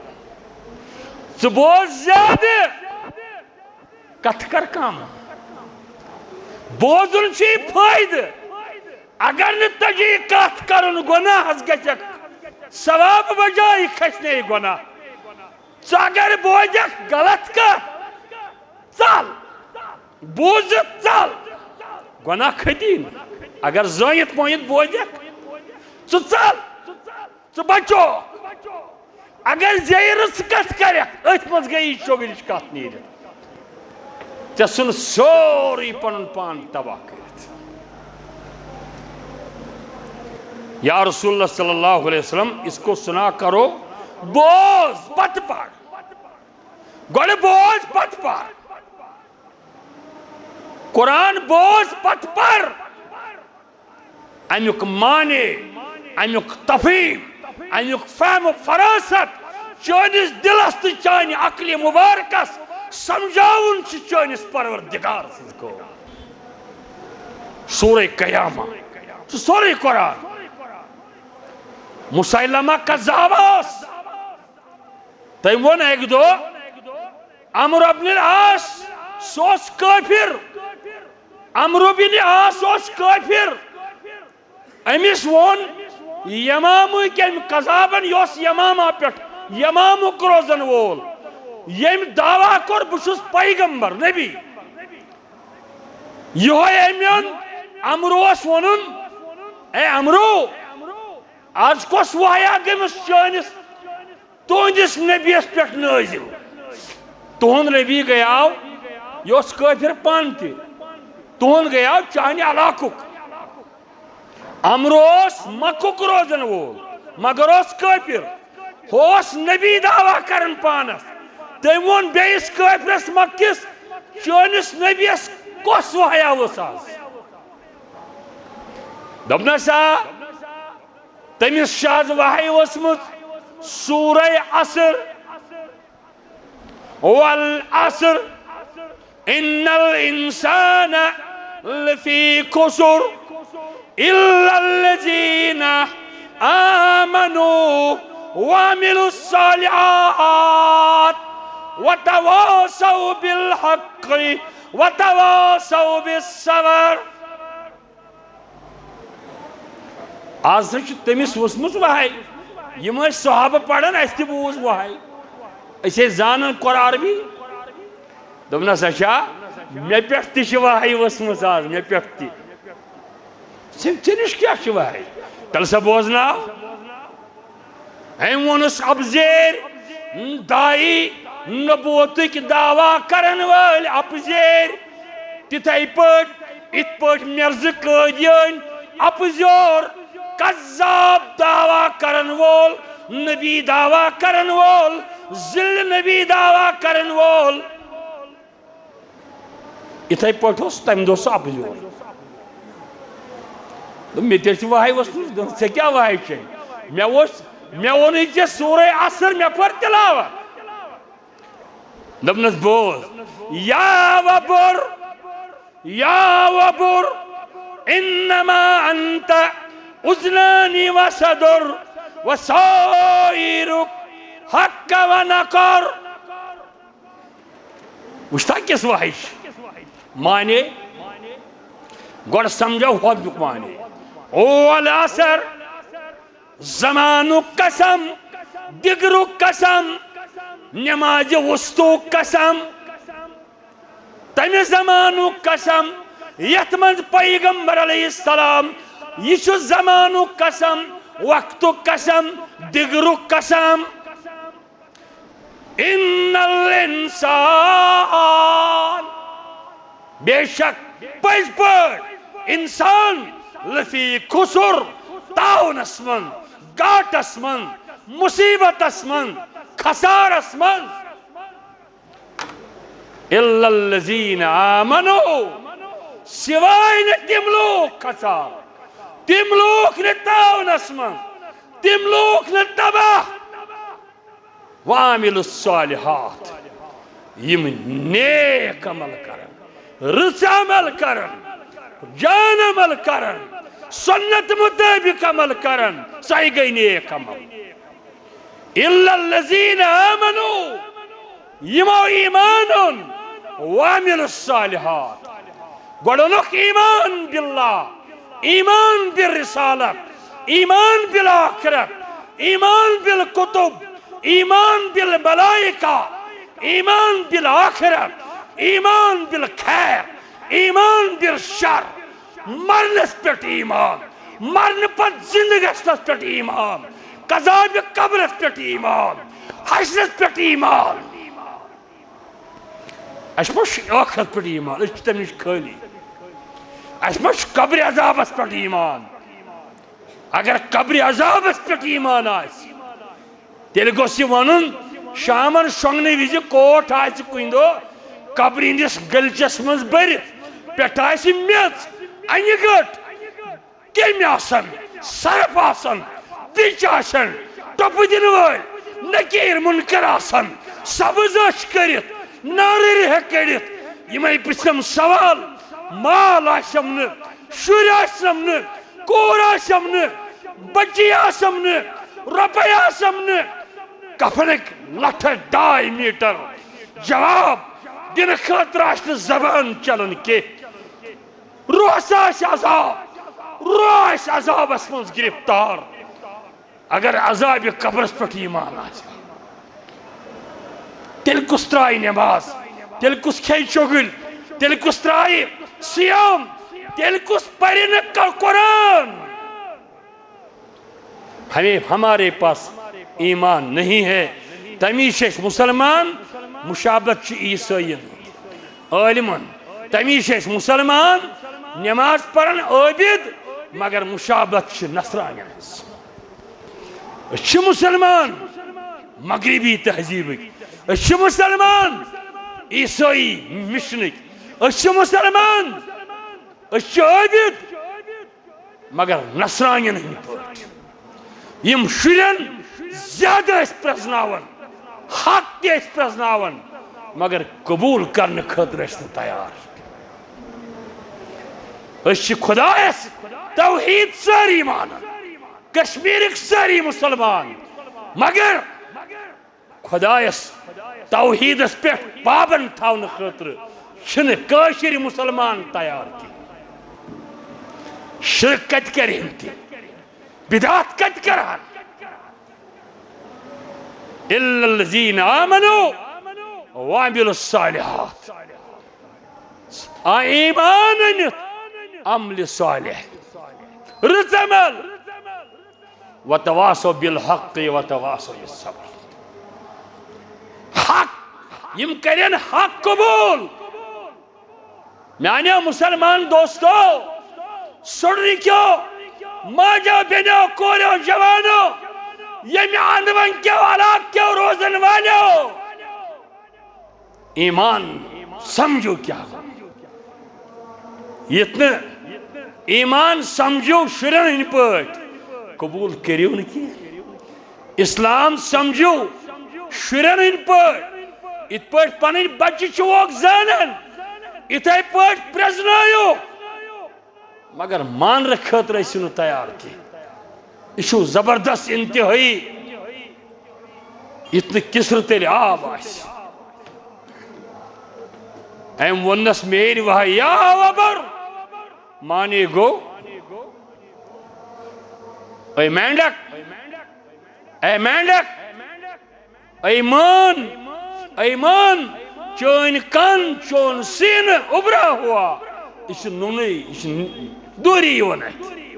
ژٕ بوز زیادٕ، کتھ کر کم۔ بوزُن چھُے فٲیدٕ۔ اگر نہٕ تۄہہِ یہِ کتھ کرُن، گۄناہس گژھکھ، ثواب بجایہِ کھسنے گۄناہ۔ ژٕ اگر بوزکھ غلط کتھ، ژل، بوٗزِتھ ژل، گۄناہ کھتی نہٕ۔ اگر زٲنِتھ مٲنِتھ بوزکھ، ژٕ ژل، ژٕ بچو۔ اگر زیٚیہِ رٕژ کتھ کرکھ، أتھۍ منٛز گٔیی شوگرٕچ کتھ نیٖرِتھ۔ ژےٚ ژھُن سورُے پنُن پان تباہ کٔرِتھ۔ یا رسول اللہ صلی اللہ علیہ وسلم، اس کو سنا کرو، بوز، پتہٕ پر۔ گۄڈٕ بوز، پتہٕ پر۔ قرآن بوز، پتہٕ پر۔ امیُک معنی، امیُک تفہیم، امیُک فہم و فراست چٲنِس دِلس تہٕ چانہِ عقلِ مبارکس سمجھاوُن چھُ چٲنِس پروردگار سٕنٛز کٲم۔ سورہ قیامہ، سورہ قرآن۔ مسیلمہ کذاب اوس۔ تٔمۍ ووٚن اکہِ دۄہ، عمرو بن العاص، سُہ اوس کٲفِر۔ عمرو بن عاص اوس کٲفِر۔ أمِس ووٚن یمامٕکۍ أمۍ کذابن، یہِ اوس یمامہ پٮ۪ٹھ، یمامُک روزن وول، ییٚمۍ دعویٰ کوٚر، "بہٕ چھُس پیغمبر، نبی۔" یِہوٚے أمۍ اوٚن، عمروس ووٚنُن، "اے عمرو، از کۄس وحیا گٔمٕژ چٲنِس تُہنٛدِس نبیَس پٮ۪ٹھ نٲزِل؟ تُہُنٛد نبی گٔیاو، یہِ اوس کٲفِر پانہٕ تہِ، تُہُنٛد گٔیاو چانہِ علاقُک۔" عمرو اوس مکُک روزن وول، مگر اوس کٲفِر۔ ہُہ اوس نبی دعویٰ کران پانس۔ تٔمۍ ووٚن بیٚیِس کٲفرس مکِس، "چٲنِس نبیَس کۄس وحیا ؤژھ از؟" دوٚپنس، آ، تٔمِس چھِ از وحی ؤژھمٕژ سورہ عصر۔ والعصر، ان الانسان لفی خسر، الا الذین آمنوا وعملوا الصالحات وتواصوا بالحق وتواصوا بالصبر۔ از ہسا چھِ تٔمِس وٕژھمٕژ وحی۔ یِم ٲسۍ صحابہٕ پران، اَسہِ تہِ بوٗز وحی۔ أسۍ ٲسۍ زانان قرآن عربی۔ دوٚپنس، "اچھا، مےٚ پٮ۪ٹھ تہِ چھِ وحی ؤژھمٕژ از، مےٚ پٮ۪ٹھ تہِ۔" ژےٚ، ژےٚ نِش کیٛاہ چھِ وحی؟ تیٚلہِ سا بوزناو۔ أمۍ ووٚنُس اپزیرۍ، داعی، نبوتٕکۍ دعویٰ کرن وٲلۍ اپزیرۍ۔ تِتھے پٲٹھۍ، یِتھ پٲٹھۍ مرزٕ قٲدیٲنۍ اپزیور، کذاب دعویٰ کرن وول، نبی دعویٰ کرن وول، ذِلہٕ نبی دعویٰ کرن وول۔ یِتھے پٲٹھۍ اوس تَمہِ دۄہ سُہ اَپزیور۔ دوٚپ، "مےٚ تہِ چھِ وحی ؤژھمٕژ۔" دوٚپُن، "ژےٚ کیٛاہ وحی چھے؟ مےٚ اوس، مےٚ ووٚنُے ژےٚ سورہ عصر، مےٚ پٔر تلاوت۔" دوٚپنَس، "بوز، یا وبر، یا وبر، انما انت اذنان و صدر و سائر حق و نقر۔" وٕچھتا کِس وحی چھِ معنی؟ گۄڈٕ سمجھو ہۄمیُک معنی۔ والعصر، زمانُک قسم، دِگرُک قسم، نمازِ وسطوٗک قسم، تمہِ زمانُک قسم یتھ منٛز پیغمبر علیہ السلام، یہِ چھُ زمانُک قسم، وقتُک قسم، دِگرُک قسم۔ ان الانسان، بے شک پٔزۍ پٲٹھۍ انسان، لفی خسر، تاونس منٛز، گاٹس منٛز، مصیبتس منٛز، خسارس منٛز۔ الا الذین آمنوا، سوائے نہٕ تِم لوٗکھ کھسان، تِم لوٗکھ نہٕ تاونس منٛز، تِم لوٗکھ نہٕ تباہ۔ وعملوا الصالحات، یِم نیک عمل کرن، رٕژ عمل کرن، جان عمل کرن، سنت مطابق عمل کرن، سۄے گٔے نیک عمل۔ الا الذین آمنوا، یِمو ایمان اوٚن، وعملوا الصالحات، گۄڈٕ اوٚنُکھ ایمان باللہ، ایمان بالرسالت، ایمان بالآخرت، ایمان بالکتب، ایمان بالملائکہ، ایمان بالآخرت، ایمان بالخیر، ایمان بالشر، مرنس پٮ۪ٹھ ایمان، مرنہٕ پتہٕ زندٕ گژھنس پٮ۪ٹھ ایمان، عذابِ قبرس پٮ۪ٹھ ایمان، حشرس پٮ۪ٹھ ایمان۔ اَسہِ ما چھُ ٲخرت پٮ۪ٹھ ایمان؟ أسۍ چھِ تَمہِ نِش خٲلی۔ اَسہِ ما چھُ قبرِ عذابس پٮ۪ٹھ ایمان؟ اگر قبرِ عذابس پٮ۪ٹھ ایمان آسہِ، تیٚلہِ گوٚژھ یہِ وَنُن، شامن شۄنٛگنہٕ وِزِ کوٹھ آسہِ کُنہِ دۄہ قبرِ ہٕنٛدِس گٔلچس منٛز بٔرِتھ، پٮ۪ٹھٕ آسہِ میٚژ، اَنہِ گٔٹ، کیٚمۍ آسن، سرپھ آسن، پِچ آسن، ٹۄپہٕ دِنہٕ وٲلۍ، نکیٖر منکر آسن، سبز أچھ کٔرِتھ، نارٕرۍ ہٮ۪کھ کٔڑِتھ، یِمے پرٛژھم سوال، مال آسٮ۪م نہٕ، شُرۍ آسٮ۪م نہٕ، کوٗر آسٮ۪م نہٕ، بچی آسٮ۪م نہٕ، رۄپے آسٮ۪م نہٕ، کفنٕکۍ لٹھس ڈاے میٹر جواب دِنہٕ خٲطرٕ آسہِ نہٕ زبان چلان کینٛہہ۔ روح آسہِ عذاب، روح آسہِ عذابس منٛز گرفتار۔ اگر عذابِ قبرس پٮ۪ٹھ ایمان آسہِ، تیٚلہِ کُس ترٛایہِ نٮ۪ماز؟ تیٚلہِ کُس کھیٚیہِ چُگٕلۍ؟ تیٚلہِ کُس ترٛایہِ صیام؟ تیٚلہِ کُس پرِ نہٕ ق-، قرآن؟ ہمیں، ہمارے پاس ایمان نہیں ہے۔ تمی چھِ أسۍ مسلمان، مشابت چھِ عیسٲیین ہُنٛد، عٲلمن۔ تمی چھِ أسۍ مسلمان، نماز پرن عٲبد، مگر مشابت چھِ نصرانین ہٕنٛز۔ أسۍ چھِ مسلمان مغربی تہذیٖبٕکۍ، أسۍ چھِ مسلمان عیسٲیی مشنٕکۍ، أسۍ چھِ مسلمان، أسۍ چھِ عٲبد، مگر نصرانین ہٕنٛدۍ پٲٹھۍ۔ یِم شُرٮ۪ن زیادٕ ٲسۍ پرٛزناوان، حق تہِ ٲسۍ پرٛزناوان، مگر قبوٗل کرنہٕ خٲطرٕ ٲسۍ نہٕ تیار۔ أسۍ چھِ خۄدایس توحیٖد سٲری مانان، کشمیٖرٕکۍ سٲری مُسلمان، مگر خۄدایس توحیٖدس پٮ۪ٹھ پابند تھاونہٕ خٲطرٕ چھِنہٕ کٲشِرۍ مُسلمان تیار کینٛہہ۔ شرک کتہِ کرِہن تِم؟ بدعت کتہِ کرہن؟ الا الذین آمنوا وعملوا الصالحات۔ آ ایمان أنِتھ، عملِ صالح، رٕژ عمل، وتواصوا بالحق وتواصوا بالصبر۔ حق، یِم کرن حق قبول۔ میانیو مسلمان دوستو، سُڑرِ کیو، ماجو بیٚنیو، کوریو جوانو، ییٚمہِ اندوَن کیو علاقہٕ کیو روزن والیو، ایمان سمجھو کیا گوٚو۔ یتھ نہٕ ایمان سمجھو شُرٮ۪ن ہٕنٛدۍ پٲٹھۍ، قبول کٔرِو نہٕ کینٛہہ۔ اسلام سمجھو شُرٮ۪ن ہٕنٛدۍ پٲٹھۍ، یتھ پٲٹھۍ پنٕنۍ بچہِ چھِوکھ زانان، یتھے پٲٹھۍ پرٛزنٲیِو۔ مگر ماننہٕ خٲطرٕ ٲسِو نہٕ تیار کینٛہہ۔ یہِ چھُ زبردست انتہٲیی۔ یُتھ نہٕ کِسرٕ تیٚلہِ آب آسہِ۔ أمۍ ووٚننس میٲنۍ وہے یا وبر، معنی گوٚو، اے مینڈک، اے مینڈک، اے مان، اے مان، چٲنۍ کن، چون سینہٕ اُبرا ہوا۔ یہِ چھُ نوٚنُے، یہِ چھُ دوٗری یِوان اَتھِ۔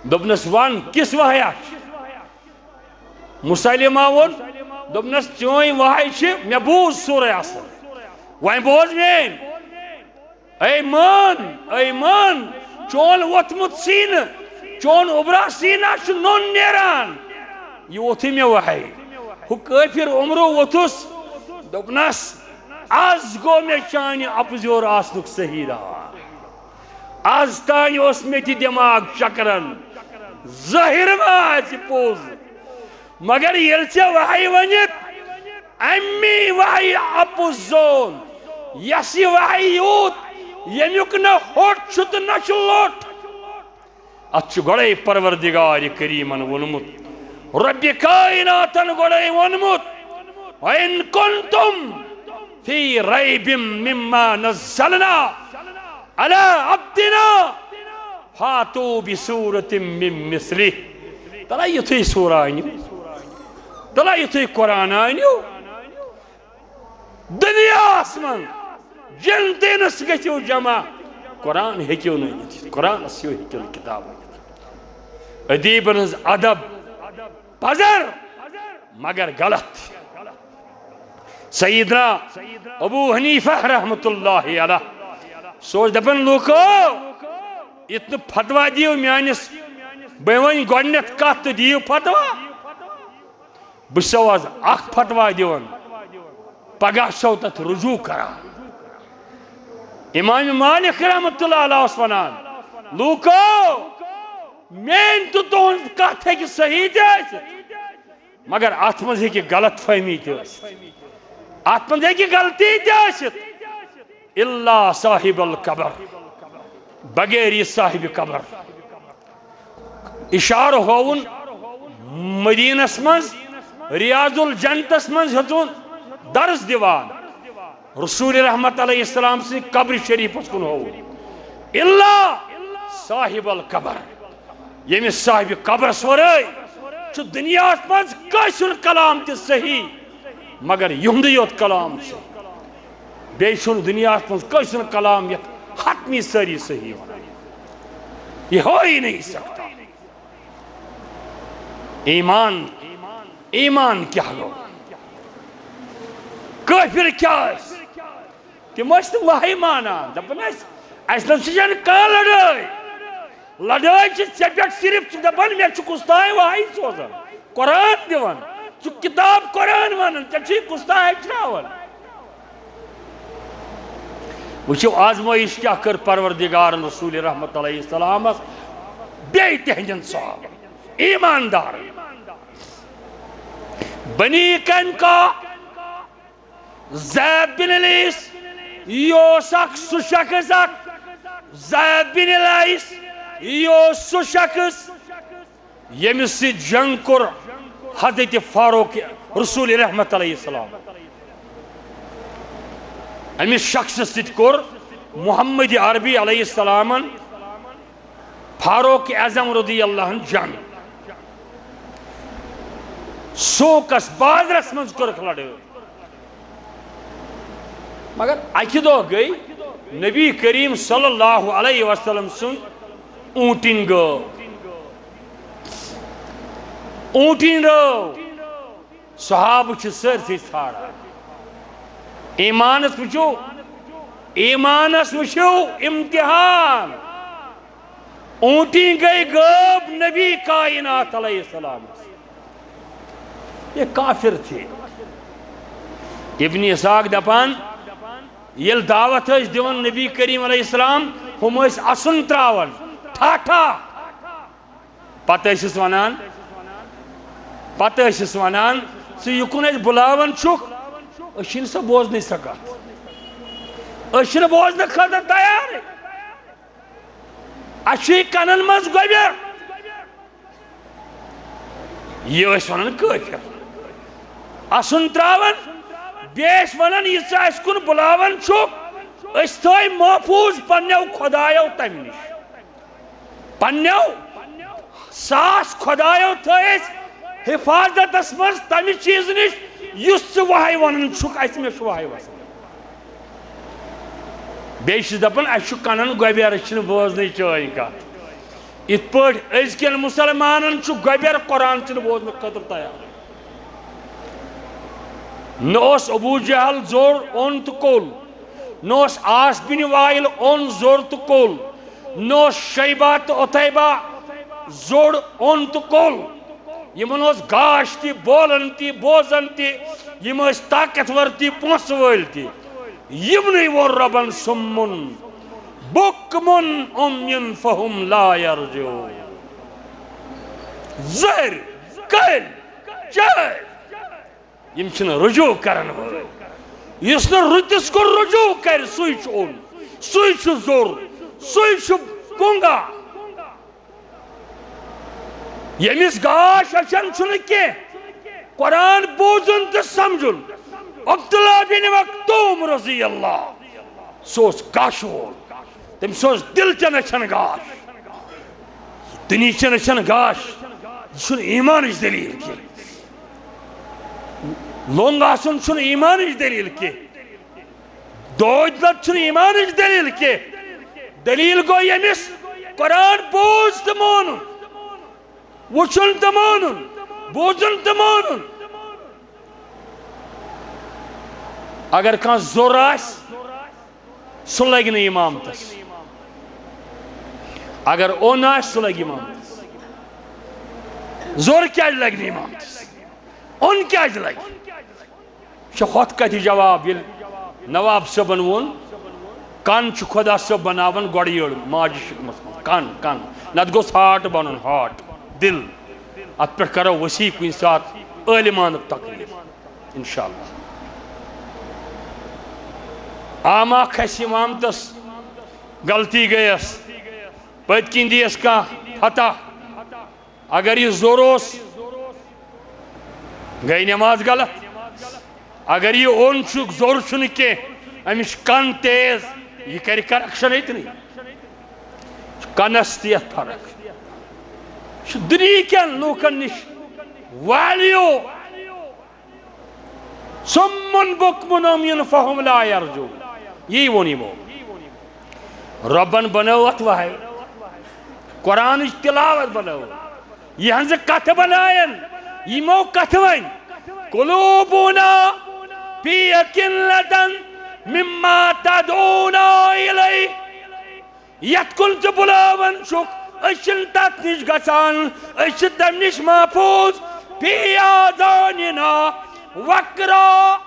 دوٚپنس، وَن، کِس وحیا چھِ؟ مسلمہ ووٚن، دوٚپنس، چٲنۍ وحی چھِ، مےٚ بوٗز سورہ اصل۔ وۄنۍ بوز میٲنۍ۔ اے مان، اے مان، چون ووتھمُت سینہٕ، چون اُبرا سینا چھُ نوٚن نیران۔ یہِ ووتھُے مےٚ وحی۔ ہُہ کٲفِر عمرو ووتھُس، دوٚپنس، از گوٚو مےٚ چانہِ اپزیور آسنُک صحیح راز۔ از تانۍ اوس مےٚ تہِ دٮ۪ماغ چکرن، ظٲہِر ما آسہِ پوٚز۔ مگر ییٚلہِ ژےٚ وحی ؤنِتھ امی وحی اپُز زون، یۄس یہِ وحی یوٗت، ییٚمیُک نہ ہوٚٹ چھُ تہٕ نہ چھُ لوٚٹ۔ اتھ چھُ گۄڈے پروردگار کریمن ووٚنمُت، رۄبِ کائناتن گۄڈے ووٚنمُت، وَإِن كُنتُمْ فِي رَيْبٍ مِّمَّا نَزَّلْنَا عَلَىٰ عَبْدِنَا فَأْتُوا بِسُورَةٍ مِّن مِّثْلِهِ۔ تلا یُتھُے سورہ أنِو، تلا یُتھُے قرآن أنِو، دُنیاہَس منٛز جنتینس گٔژھِو جمع، قرآن ہیٚکِو نہٕ أنِتھ، قرآنس ہیٚو ہیٚکِو نہٕ کتاب أنِتھ۔ ادیبن ہٕنٛز ادب پزر، مگر غلط۔ سیدنا ابو حنیفہ رحمۃ اللہ علیہ، سُہ اوس دپان، لوٗکو، یُتھ نہٕ فتوا دِیِو میٲنِس، بہٕ وۄنۍ گۄڈٕنیتھ کتھ تہٕ دِیِو فتوا۔ بہٕ چھُسو آز اکھ فتوا دِوان، پگاہ چھُسو تتھ رجوع کران۔ امام مالک رحمۃ اللہ علیہ اوس ونان، لوٗکو، میٲنۍ تہٕ تُہنٛز کتھ ہیٚکہِ صحیح تہِ ٲسِتھ، مگر اتھ منٛز ہیٚکہِ غلط فہمی تہِ ٲسِتھ، اتھ منٛز ہیٚکہِ غلطی تہِ ٲسِتھ۔ الا صاحب القبر، بغیر یہِ صاحب قبر۔ اشارٕ ہووُن مدینس منٛز، ریاض الجنتس منٛز ہیوٚتُن درس دِوان۔ رسول رحمت علیہ السلام سٕنٛدِ قبرِ شریفس کُن ہووُن۔ الا صاحب القبر، ییٚمِس صاحب قبرس ورٲے چھُ دُنیاہس منٛز کٲنٛسہِ ہُنٛد کلام تہِ صحیح، مگر یِہُنٛدُے یوت کلام صحیح۔ بیٚیہِ چھُنہٕ دُنیاہس منٛز کٲنٛسہِ ہُنٛد کلام یتھ حتمی سٲری صحیح ونان۔ یہ ہو ہی نہیں سکتا۔ ایمان، ایمان کیٛاہ گوٚو؟ کٲفر کیٛاہ ٲسۍ؟ تِم ٲسۍ نہٕ وحی مانان۔ دپان ٲسۍ، "اسہِ نہ چھِ چانہِ کانٛہہ لڑٲے۔ لڑٲے چھِ ژےٚ پٮ۪ٹھ صرف، ژٕ دپان مےٚ چھُ کُس تام وحی سوزان، قرآن دِوان، ژٕ کتاب قرآن ونان، ژےٚ چھُے کُس تام ہیٚچھناوان۔" وٕچھِو، آزمٲیش کیٛاہ کٔر پروردگارن رسول رحمت علیہ السلامس بیٚیہِ تِہنٛدٮ۪ن صحابن، ایماندارن۔ بنی قینقاع، زید بن لیس، یہِ اوس اکھ سُہ شخص اکھ، زید بن لیس، یہِ اوس سُہ شخص ییٚمِس سۭتۍ جنگ کوٚر حضرت فاروق رسول رحمت علیہ السلام۔ أمِس شخصس سۭتۍ کوٚر محمد عربی علیہ السلامن فاروق اعظم رضی اللہ عنہ جنگ۔ سوکس بازرس منٛز کٔرٕکھ لڑٲے۔ مگر اکہِ دۄہ گٔے نبی کریم صلی اللہ علیہ وسلم سٕنٛز اوٗنٹِنۍ گٲو۔ اوٗنٹِنۍ رٲو۔ صحابہٕ چھِ سٲرسٕے ژھانڈان۔ ایمانس وٕچھِو، ایمانس وٕچھِو امتحان۔ اوٗنٹِنۍ گٔے غٲب نبی کائنات علیہ السلامس۔ یہ کافر تھے۔ ابن اسحاق دپان، ییٚلہِ دعوت ٲسۍ دِوان نبی کریم علیہ السلام، ہُم ٲسۍ اسُن تراوان، ٹھاٹھا۔ پتہٕ ٲسِس ونان، پتہٕ ٲسِس ونان، "ژٕ یُکُن أسۍ بُلاوان چھُکھ، أسۍ چھِنہٕ سۄ بوزنٕچ سۄ کتھ۔ أسۍ چھِنہٕ بوزنہٕ خٲطرٕ تیار۔ اَسہِ چھُ یہِ کنن منٛز گۄبیر۔" یہِ ٲسۍ ونان کٲفر۔ اسُن تراوان، بیٚیہِ ٲسۍ ونان، "یہِ ژٕ اَسہِ کُن بُلاوان چھُکھ، أسۍ تھٲے محفوظ پننیو خۄدایو تمہِ نِش۔" پننیو ساس خۄدایو تھٲے أسۍ حفاظتس منٛز تمہِ چیٖزٕ نِش یُس ژٕ وحی ونان چھُکھ، اسہِ مےٚ چھُ وحی وسان۔ بیٚیہِ چھِ دپان، اسہِ چھُ کنن گۄبیر، أسۍ چھِنہٕ بوزنٕے چٲنۍ کتھ۔ یِتھ پٲٹھۍ أزکٮ۪ن مسلمانن چھُ گۄبیر قرآن تہِ نہٕ بوزنہٕ خٲطرٕ تیار۔ نہ اوس ابو جہل زوٚر اوٚن تہٕ کوٚل، نہ اوس عاص بن وائل اوٚن زوٚر تہٕ کوٚل، نہ اوس شیبہ تہٕ عتیبہ زوٚر اوٚن تہٕ کوٚل۔ یِمن اوس گاش تہِ، بولن تہِ، بوزن تہِ۔ یِم ٲسۍ طاقتور تہِ، پونٛسہٕ وٲلۍ تہِ۔ یِمنٕے ووٚن رۄبن، "صم بکم عمی فهم لا یرجعون۔" زٔرۍ، کٔلۍ، چٲرۍ۔ یِم چھِنہٕ رجوع کرن وٲلۍ۔ یُس نہٕ رٕتِس کُن رجوع کرِ، سُے چھُ اوٚن، سُے چھُ زوٚر، سُے چھُ گونٛگا۔ ییٚمِس گاش اَچھان چھُنہٕ کینٛہہ، قرآن بوزُن تہٕ سمجھُن۔ عبداللہ بن مکتوم رضی اللہ، سُہ اوس گاشہٕ وول، تٔمِس اوس دِل چٮ۪ن اَچھان گاش، دُنہِچ چٮ۪ن اَچھان گاش۔ یہِ چھُنہٕ ایٖمانٕچ دٔلیٖل کینٛہہ۔ لوٚنٛگ آسُن چھُنہٕ ایٖمانٕچ دٔلیٖل کینٛہہ۔ دود لد چھُنہٕ ایٖمانٕچ دٔلیٖل کینٛہہ۔ دٔلیٖل گوٚو ییٚمِس قرآن بوز تہٕ مونُن، وٕچھُن تہٕ مونُن، بوزُن تہٕ مونُن۔ اگر کانٛہہ زوٚر آسہِ، سُہ لگہِ نہٕ امامتس۔ اگر اوٚن آسہِ، سُہ لگہِ امامتس۔ زوٚر کیازِ لگہِ نہٕ امامتس؟ اوٚن کیازِ لگہِ؟ یہِ چھُ ہۄتھ کتھِ جواب، ییٚلہِ نواب صٲبن ووٚن، کن چھُ خۄدا صٲب بناوان گۄڈٕ یٔڑ ماجہِ شکمس منٛز۔ کن، کن۔ نتہٕ گوٚژھ heart بنُن، heart، دل۔ اتھ پٮ۪ٹھ کرو وسیع کُنہِ ساتہٕ عٲلمانُک تقریر۔ انشاءاللہ۔ آما کھسہِ امامتس، غلطی گٔیس، پٔتۍ کِنۍ دِیس کانٛہہ فتح۔ اگر یہِ زوٚر اوس، گٔے نماز غلط۔ اگر یہِ اوٚن چھُ، زوٚر چھُنہٕ کینٛہہ، أمِس چھُ کن تیز، یہِ کرِ correction أتنٕے۔ کنس تہِ یتھ فرق۔ یہِ چھُ دُنیہکٮ۪ن لوٗکن نِش value۔ صم بکم عمی فهم لا یرجون۔ یی ووٚن یِمو۔ رۄبن بنٲو اتھ وحی، قرآنٕچ تلاوت بنٲو، یِہنٛزٕ کتھٕ بنایَن، یِمو کتھٕ ؤنۍ۔ قلوبنا فی اکنة مما تدعونا الیہ۔ یتھ کُن ژٕ بُلاوان چھُکھ، أسۍ چھِنہٕ تتھ نِش گژھان، أسۍ چھِ تمہِ نِش محفوظ۔ فی آذاننا وقرا،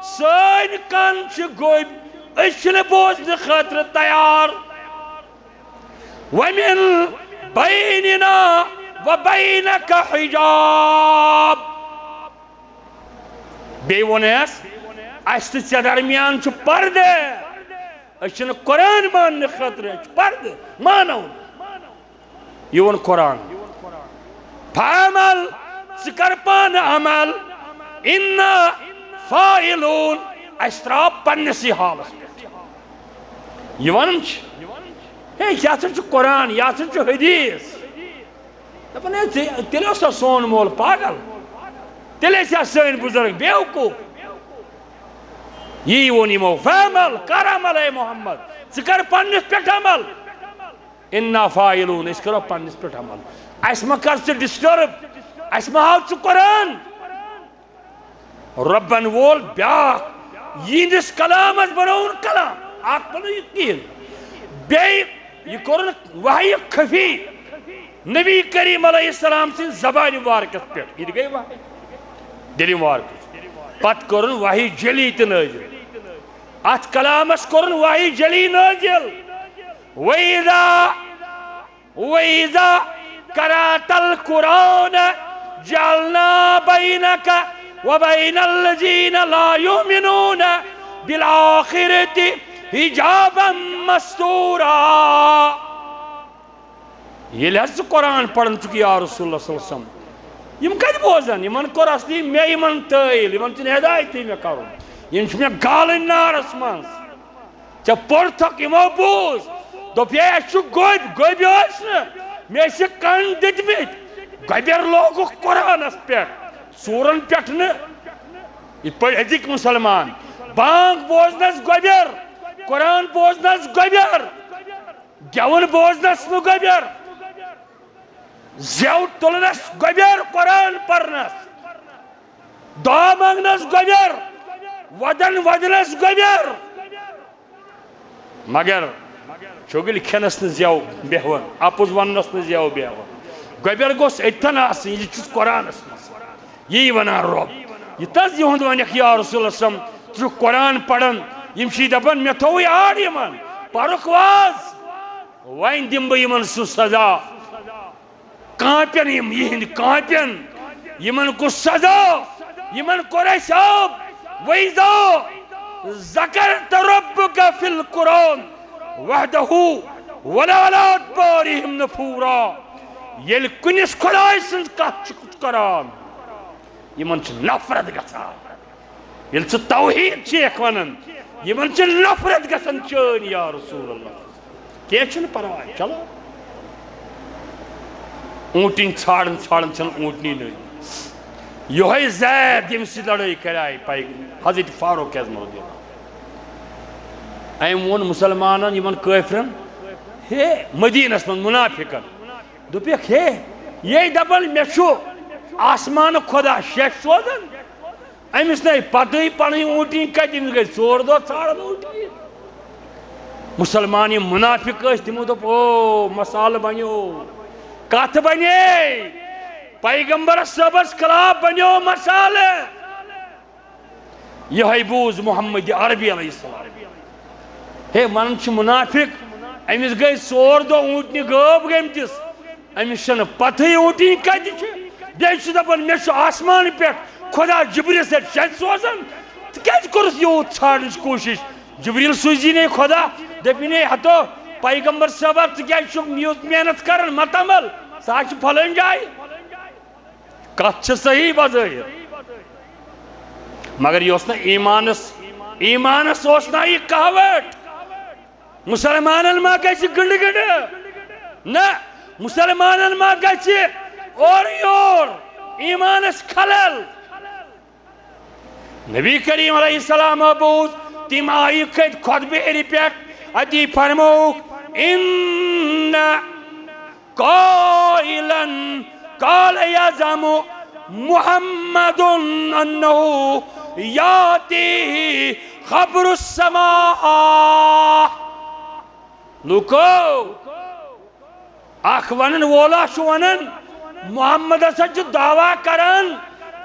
سٲنۍ کن چھِ گوٚبۍ، أسۍ چھِنہٕ بوزنہٕ خٲطرٕ تیار۔ ومن بیننا وبینک حجاب۔ بیٚیہِ ووٚن اَسہِ، اَسہِ تہٕ ژےٚ درمیان چھُ پردٕ۔ أسۍ چھِنہٕ قرآن ماننہٕ خٲطرٕ، أسۍ چھِ پردٕ مانو نہٕ۔ یہِ ووٚن قرآن۔ فعمل، ژٕ کر پانہٕ عمل۔ انا فاعلون، اَسہِ ترٛاو پننِسٕے حالس پٮ۪ٹھ۔ یہِ وَنان چھِ، ہے، یہِ ہسا چھُ قرآن، یہِ ہسا چھُ حدیث۔ دَپان، ہے، ژےٚ، تیٚلہِ اوس سا سون مول پاگل؟ تیٚلہِ ٲسۍ ہا سٲنۍ بُزرگ بیوقوٗف۔ یی ووٚن یِمو، فعمل، کر عمل، اے محمد، ژٕ کر پننِس پٮ۪ٹھ عمل۔ انا فاعلون، أسۍ کرو پننِس پٮ۪ٹھ عمل۔ اَسہِ ما کر ژٕ disturb، اَسہِ ما ہاو ژٕ قرآن۔ رۄبن وول بیاکھ، یِہنٛدِس کلامس بنووُن کلام، اکھ بنوو یہِ کِہیٖنۍ۔ بیٚیہِ یہِ کوٚرُن وحی خفی نبی کریم علیہ السلام سٕنٛزِ زبانہِ مبارکس پٮ۪ٹھ، یہِ تہِ گٔے وحی دِلہِ مبارکس۔ پتہٕ کوٚرُن وحی جلی تہِ نٲزِل، اتھ کلامس کوٚرُن وحی جلی نٲزِل۔ وَإِذَا وَإِذَا قَرَأْتَ الْقُرْآنَ جَعَلْنَا بَيْنَكَ وَبَيْنَ الَّذِينَ لَا يُؤْمِنُونَ بِالْآخِرَةِ حِجَابًا مَسْتُورًا۔ ییٚلہِ حظ ژٕ قرآن پران چھُکھ یا رسول اللہ صلی اللہ علیہ وسلم، یِم کتہِ بوزن؟ یِمن کوٚر اصلی مےٚ یِمن تٲیٖل، یِمن چھُنہٕ ہدایتٕے مےٚ کرُن، یِم چھِ مےٚ گالٕنۍ نارس منٛز۔ ژےٚ پوٚرتھکھ، یِمو بوٗز، دوٚپ، ہے، اَسہِ چھُ گوٚبۍ، گوٚبۍ ٲسۍ نہٕ، مےٚ ٲسۍ یہِ کَن دِتمٕتۍ۔ گۄبٮ۪ر لوگُکھ قرآنَس پٮ۪ٹھ، سوٗرَن پٮ۪ٹھ نہٕ۔ یِتھ پٲٹھۍ أزِکۍ مُسلمان، بانٛگ بوزنَس گۄبٮ۪ر، قرآن بوزنَس گۄبٮ۪ر، گٮ۪وُن بوزنَس نہٕ گۄبٮ۪ر، زٮ۪و تُلنَس گۄبٮ۪ر، قرآن پَرنَس۔ دعا منگنس گۄبٮ۪ر، ودن ودنس گۄبٮ۪ر۔ مگر چُگلۍ کھٮ۪نس نہٕ زٮ۪و بیہوان، اپُز وننس نہٕ زٮ۪و بیہوان۔ گۄبٮ۪ر گوٚژھ أتھن آسٕنۍ، یہِ چھُس قرآنس منٛز۔ یی ونان رۄب۔ یہِ تس یِہُنٛد ونکھ یا رسول اللہ صلی اللہ علیہ وسلم، ژٕ چھُکھ قرآن پران، یِم چھِ دپان مےٚ تھووُے آر یِمن، پرُکھ واز۔ وۄنۍ دِمہٕ بہٕ یِمن سُہ سزا۔ کانپن یِم یِہنٛدۍ کانپن، یِمن گوٚو سزا، یِمن کوٚر اَسہِ عاب۔ وَإِذَا ذَكَرْتَ رَبَّكَ فِي الْقُرْآنِ وَحْدَهُ وَلَوْا عَلَىٰ أَدْبَارِهِمْ نُفُورًا۔ ییٚلہِ کُنِس خۄداے سٕنٛز کتھ چھُکھ کران، یِمن چھِ نفرت گژھان۔ ییٚلہِ ژٕ توحید چھیکھ ونان، یِمن چھِ نفرت گژھان چٲنۍ یا رسول اللہ۔ کینٛہہ چھُنہٕ پرواے، چلو۔ اوٗنٹِنۍ ژھانڈان ژھانڈان چھَنہٕ اوٗنٹنی نٔنۍ۔ یِہوٚے زید، ییٚمِس سۭتۍ لڑٲے کریایہِ پیغ-، حضرت فاروق اعظم رضی اللہ عنہ۔ أمۍ ووٚن مُسلمانن، یِمن کٲفرن، ہے، مدیٖنس منٛز مُنافِقن، دوٚپُکھ، ہے، یے دپان مےٚ چھُ آسمانُک خۄدا شیٚچھ سوزان، أمِس نے پتہٕے پنٕنۍ اوٗنٹِنۍ کتہِ، أمِس گٔے ژور دۄہ ژھانڈان اوٗنٹِنۍ۔ مُسلمان یِم مُنافِق ٲسۍ، تِمو دوٚپ، او، مسالہٕ بنیو، کتھ بنے، پیغمبرس صٲبس خلاف بنیو مسالہٕ۔ یِہوٚے بوٗز محمد عربی علیہ السلام۔ ہے، ونان چھِ منافق، أمِس گٔے ژور دۄہ اوٗنٛٹنہِ غٲب گٔمتِس، أمِس چھَنہٕ پتہٕے اوٗنٛٹِنۍ کتہِ چھِ۔ بیٚیہِ چھُ دپان، مےٚ چھُ آسمان پٮ۪ٹھ خۄدا جبریٖل سۭتۍ شٮ۪تھ سوزان، ژٕ کیٛازِ کوٚرُتھ یوٗت ژھانٛڈنٕچ کوٗشِش؟ جبریٖل سوٗزی نے خۄدا، دٔپِنۍ ہے ہتو، پیغمبر صٲبا، ژٕ کیٛازِ چھُکھ یوٗت محنت کران؟ متعمل، سُہ ہا چھُ فلٲنۍ جایہِ۔ کتھ چھِ صحیح بظٲہر، مگر یہِ اوس نہٕ ایمانس، ایمانس اوس نہٕ یہِ کہوٹ۔ مسلمانن ما گژھِ گنڈٕ گنڈٕ؟ نہ، مسلمانن ما گژھِ اورٕ یور ایمانس خلل؟ نبی کریم علیہ السلام بوز، تِم آیہِ کھٔتۍ خطبہٕ ہیٚرِ پٮ۪ٹھ، اتی فرمووُکھ، ان قائلا قال يزعم محمد انه ياتيه خبر السماء۔ لوکو، اکھ ونن وولا چھُ ونان، محمد ہسا چھُ دعویٰ کران،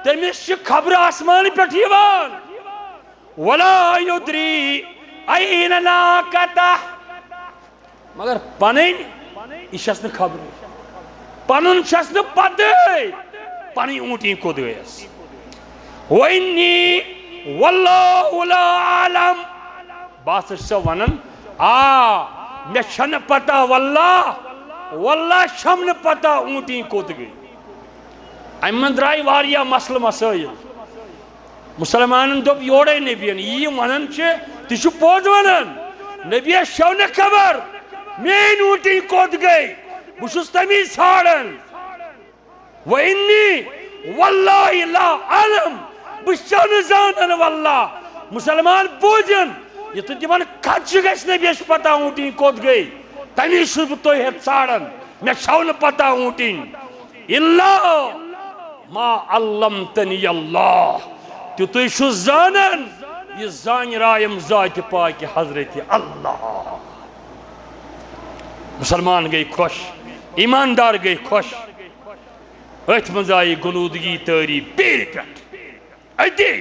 تٔمِس چھِ خبر آسمان پٮ۪ٹھ یِوان۔ ولا يدري أين ناقته۔ مگر پنٕنۍ، یہِ چھَس نہٕ خبرٕے۔ پنُن چھَس نہٕ پتہٕے، پنٕنۍ اوٗنٛٹِنۍ کوٚت گٔیَس۔ وإني والله لا أعلم۔ بہٕ ہسا چھُسہ ونان، آ، مےٚ چھنہٕ پتہ، واللہ، واللہ چھم نہٕ پتہ اوٗنٛٹِنۍ کوٚت گٔے۔ امہِ منٛز درٛاے واریاہ مسلہٕ مسٲیِل۔ مسلمانن دوٚپ یورے نبین، یہِ یِم ونان چھِ، تہِ چھُ پوٚز ونان۔ نبیَس چھو نہٕ خبر میٲنۍ اوٗنٛٹِنۍ کوٚت گٔے، بہٕ چھُس تٔمی ژھانڈان۔ وإني والله لا أعلم، بہٕ چھُسو نہٕ زانان واللہ۔ مسلمان بوٗزِن، یُتھُے تِمن خدشہِ گژھِ نبیَس پتہ اوٗنٛٹِنۍ کوٚت گٔے، تمی چھُس بہٕ تُہۍ ہٮ۪تھ ژھانڈان، مےٚ چھو نہٕ پتہ اوٗنٛٹِنۍ۔ إلا ما علمتني الله، تیُتُے چھُس زانان یہِ زانہِ رایم ذاتِ پاکہِ حضرت اللہ۔ مسلمان گٔے خۄش، ایماندار گٔے خۄش۔ أتھۍ منٛز آیہِ غنودگی طٲری پیٖرِ پٮ۪ٹھ۔ أتی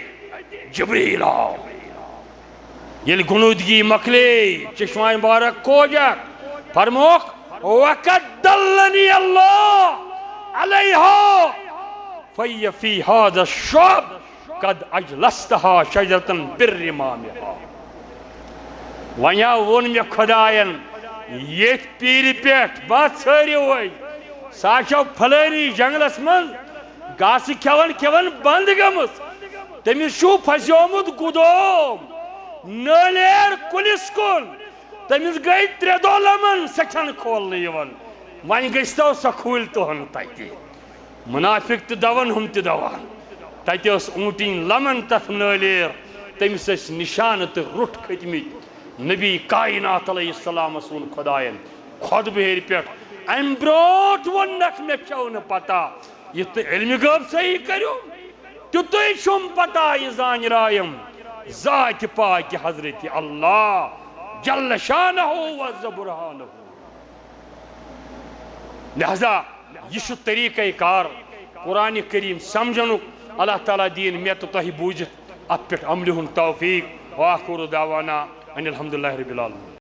جبریٖل آو۔ ییٚلہِ غنودگی مۄکلے، چشمہ مبارک کوجکھ، فرموکھ، وقد دلني الله عليها، فهي في هذا الشعب، قد أجلستها شجرة برمامها۔ وۄنۍ ہا ووٚن مےٚ خۄداین، ییٚتھۍ پیٖرِ پٮ۪ٹھ ما ژھٲرِو وۄنۍ، سۄ چھو پھلٲنی جنگلس منٛز گاسہٕ کھٮ۪وان کھٮ۪وان بنٛد گٔمٕژ۔ تٔمِس چھُ پھسیومُت گُدوم نٲلیر کُلِس کُن۔ تٔمِس گٔے ترٛےٚ دۄہ لمن، سۄ چھنہٕ کھولنہٕ یِوان۔ وۄنۍ گٔژھتو سۄ کھوٗلۍ تُہن تتہِ۔ منافق تہِ دوان، ہُم تہِ دوان۔ تتہِ ٲس اوٗنٛٹِنۍ لمن تتھ نٲلیر۔ تٔمِس ٲسۍ نشانہٕ تہٕ روٚٹھ کھٔتۍ مٕتۍ۔ نبی کائنات علیہ السلامس ووٚن خۄداین خۄطبہٕ ہیٚرِ پٮ۪ٹھ، امہِ برونٛٹھ ووٚننکھ، مےٚ چھو نہٕ پتہ۔ یہِ تُہۍ علمِ غٲب صحیح کٔرِو، تیُتُے چھُم پتہ یہِ زانہِ رایم ذاتِ پاکہِ حضرت اللہ جل شانہ و عز برہانہ۔ لہذا یہِ چھُ طریقہ کار قرآن کریم سمجھنُک۔ اللہ تعالیٰ دِیِن مےٚ تہٕ تۄہہِ بوٗزِتھ اتھ پٮ۪ٹھ عملہِ ہُنٛد توفیق۔ وآخر دعوانا ان الحمد للہ رب العالمین۔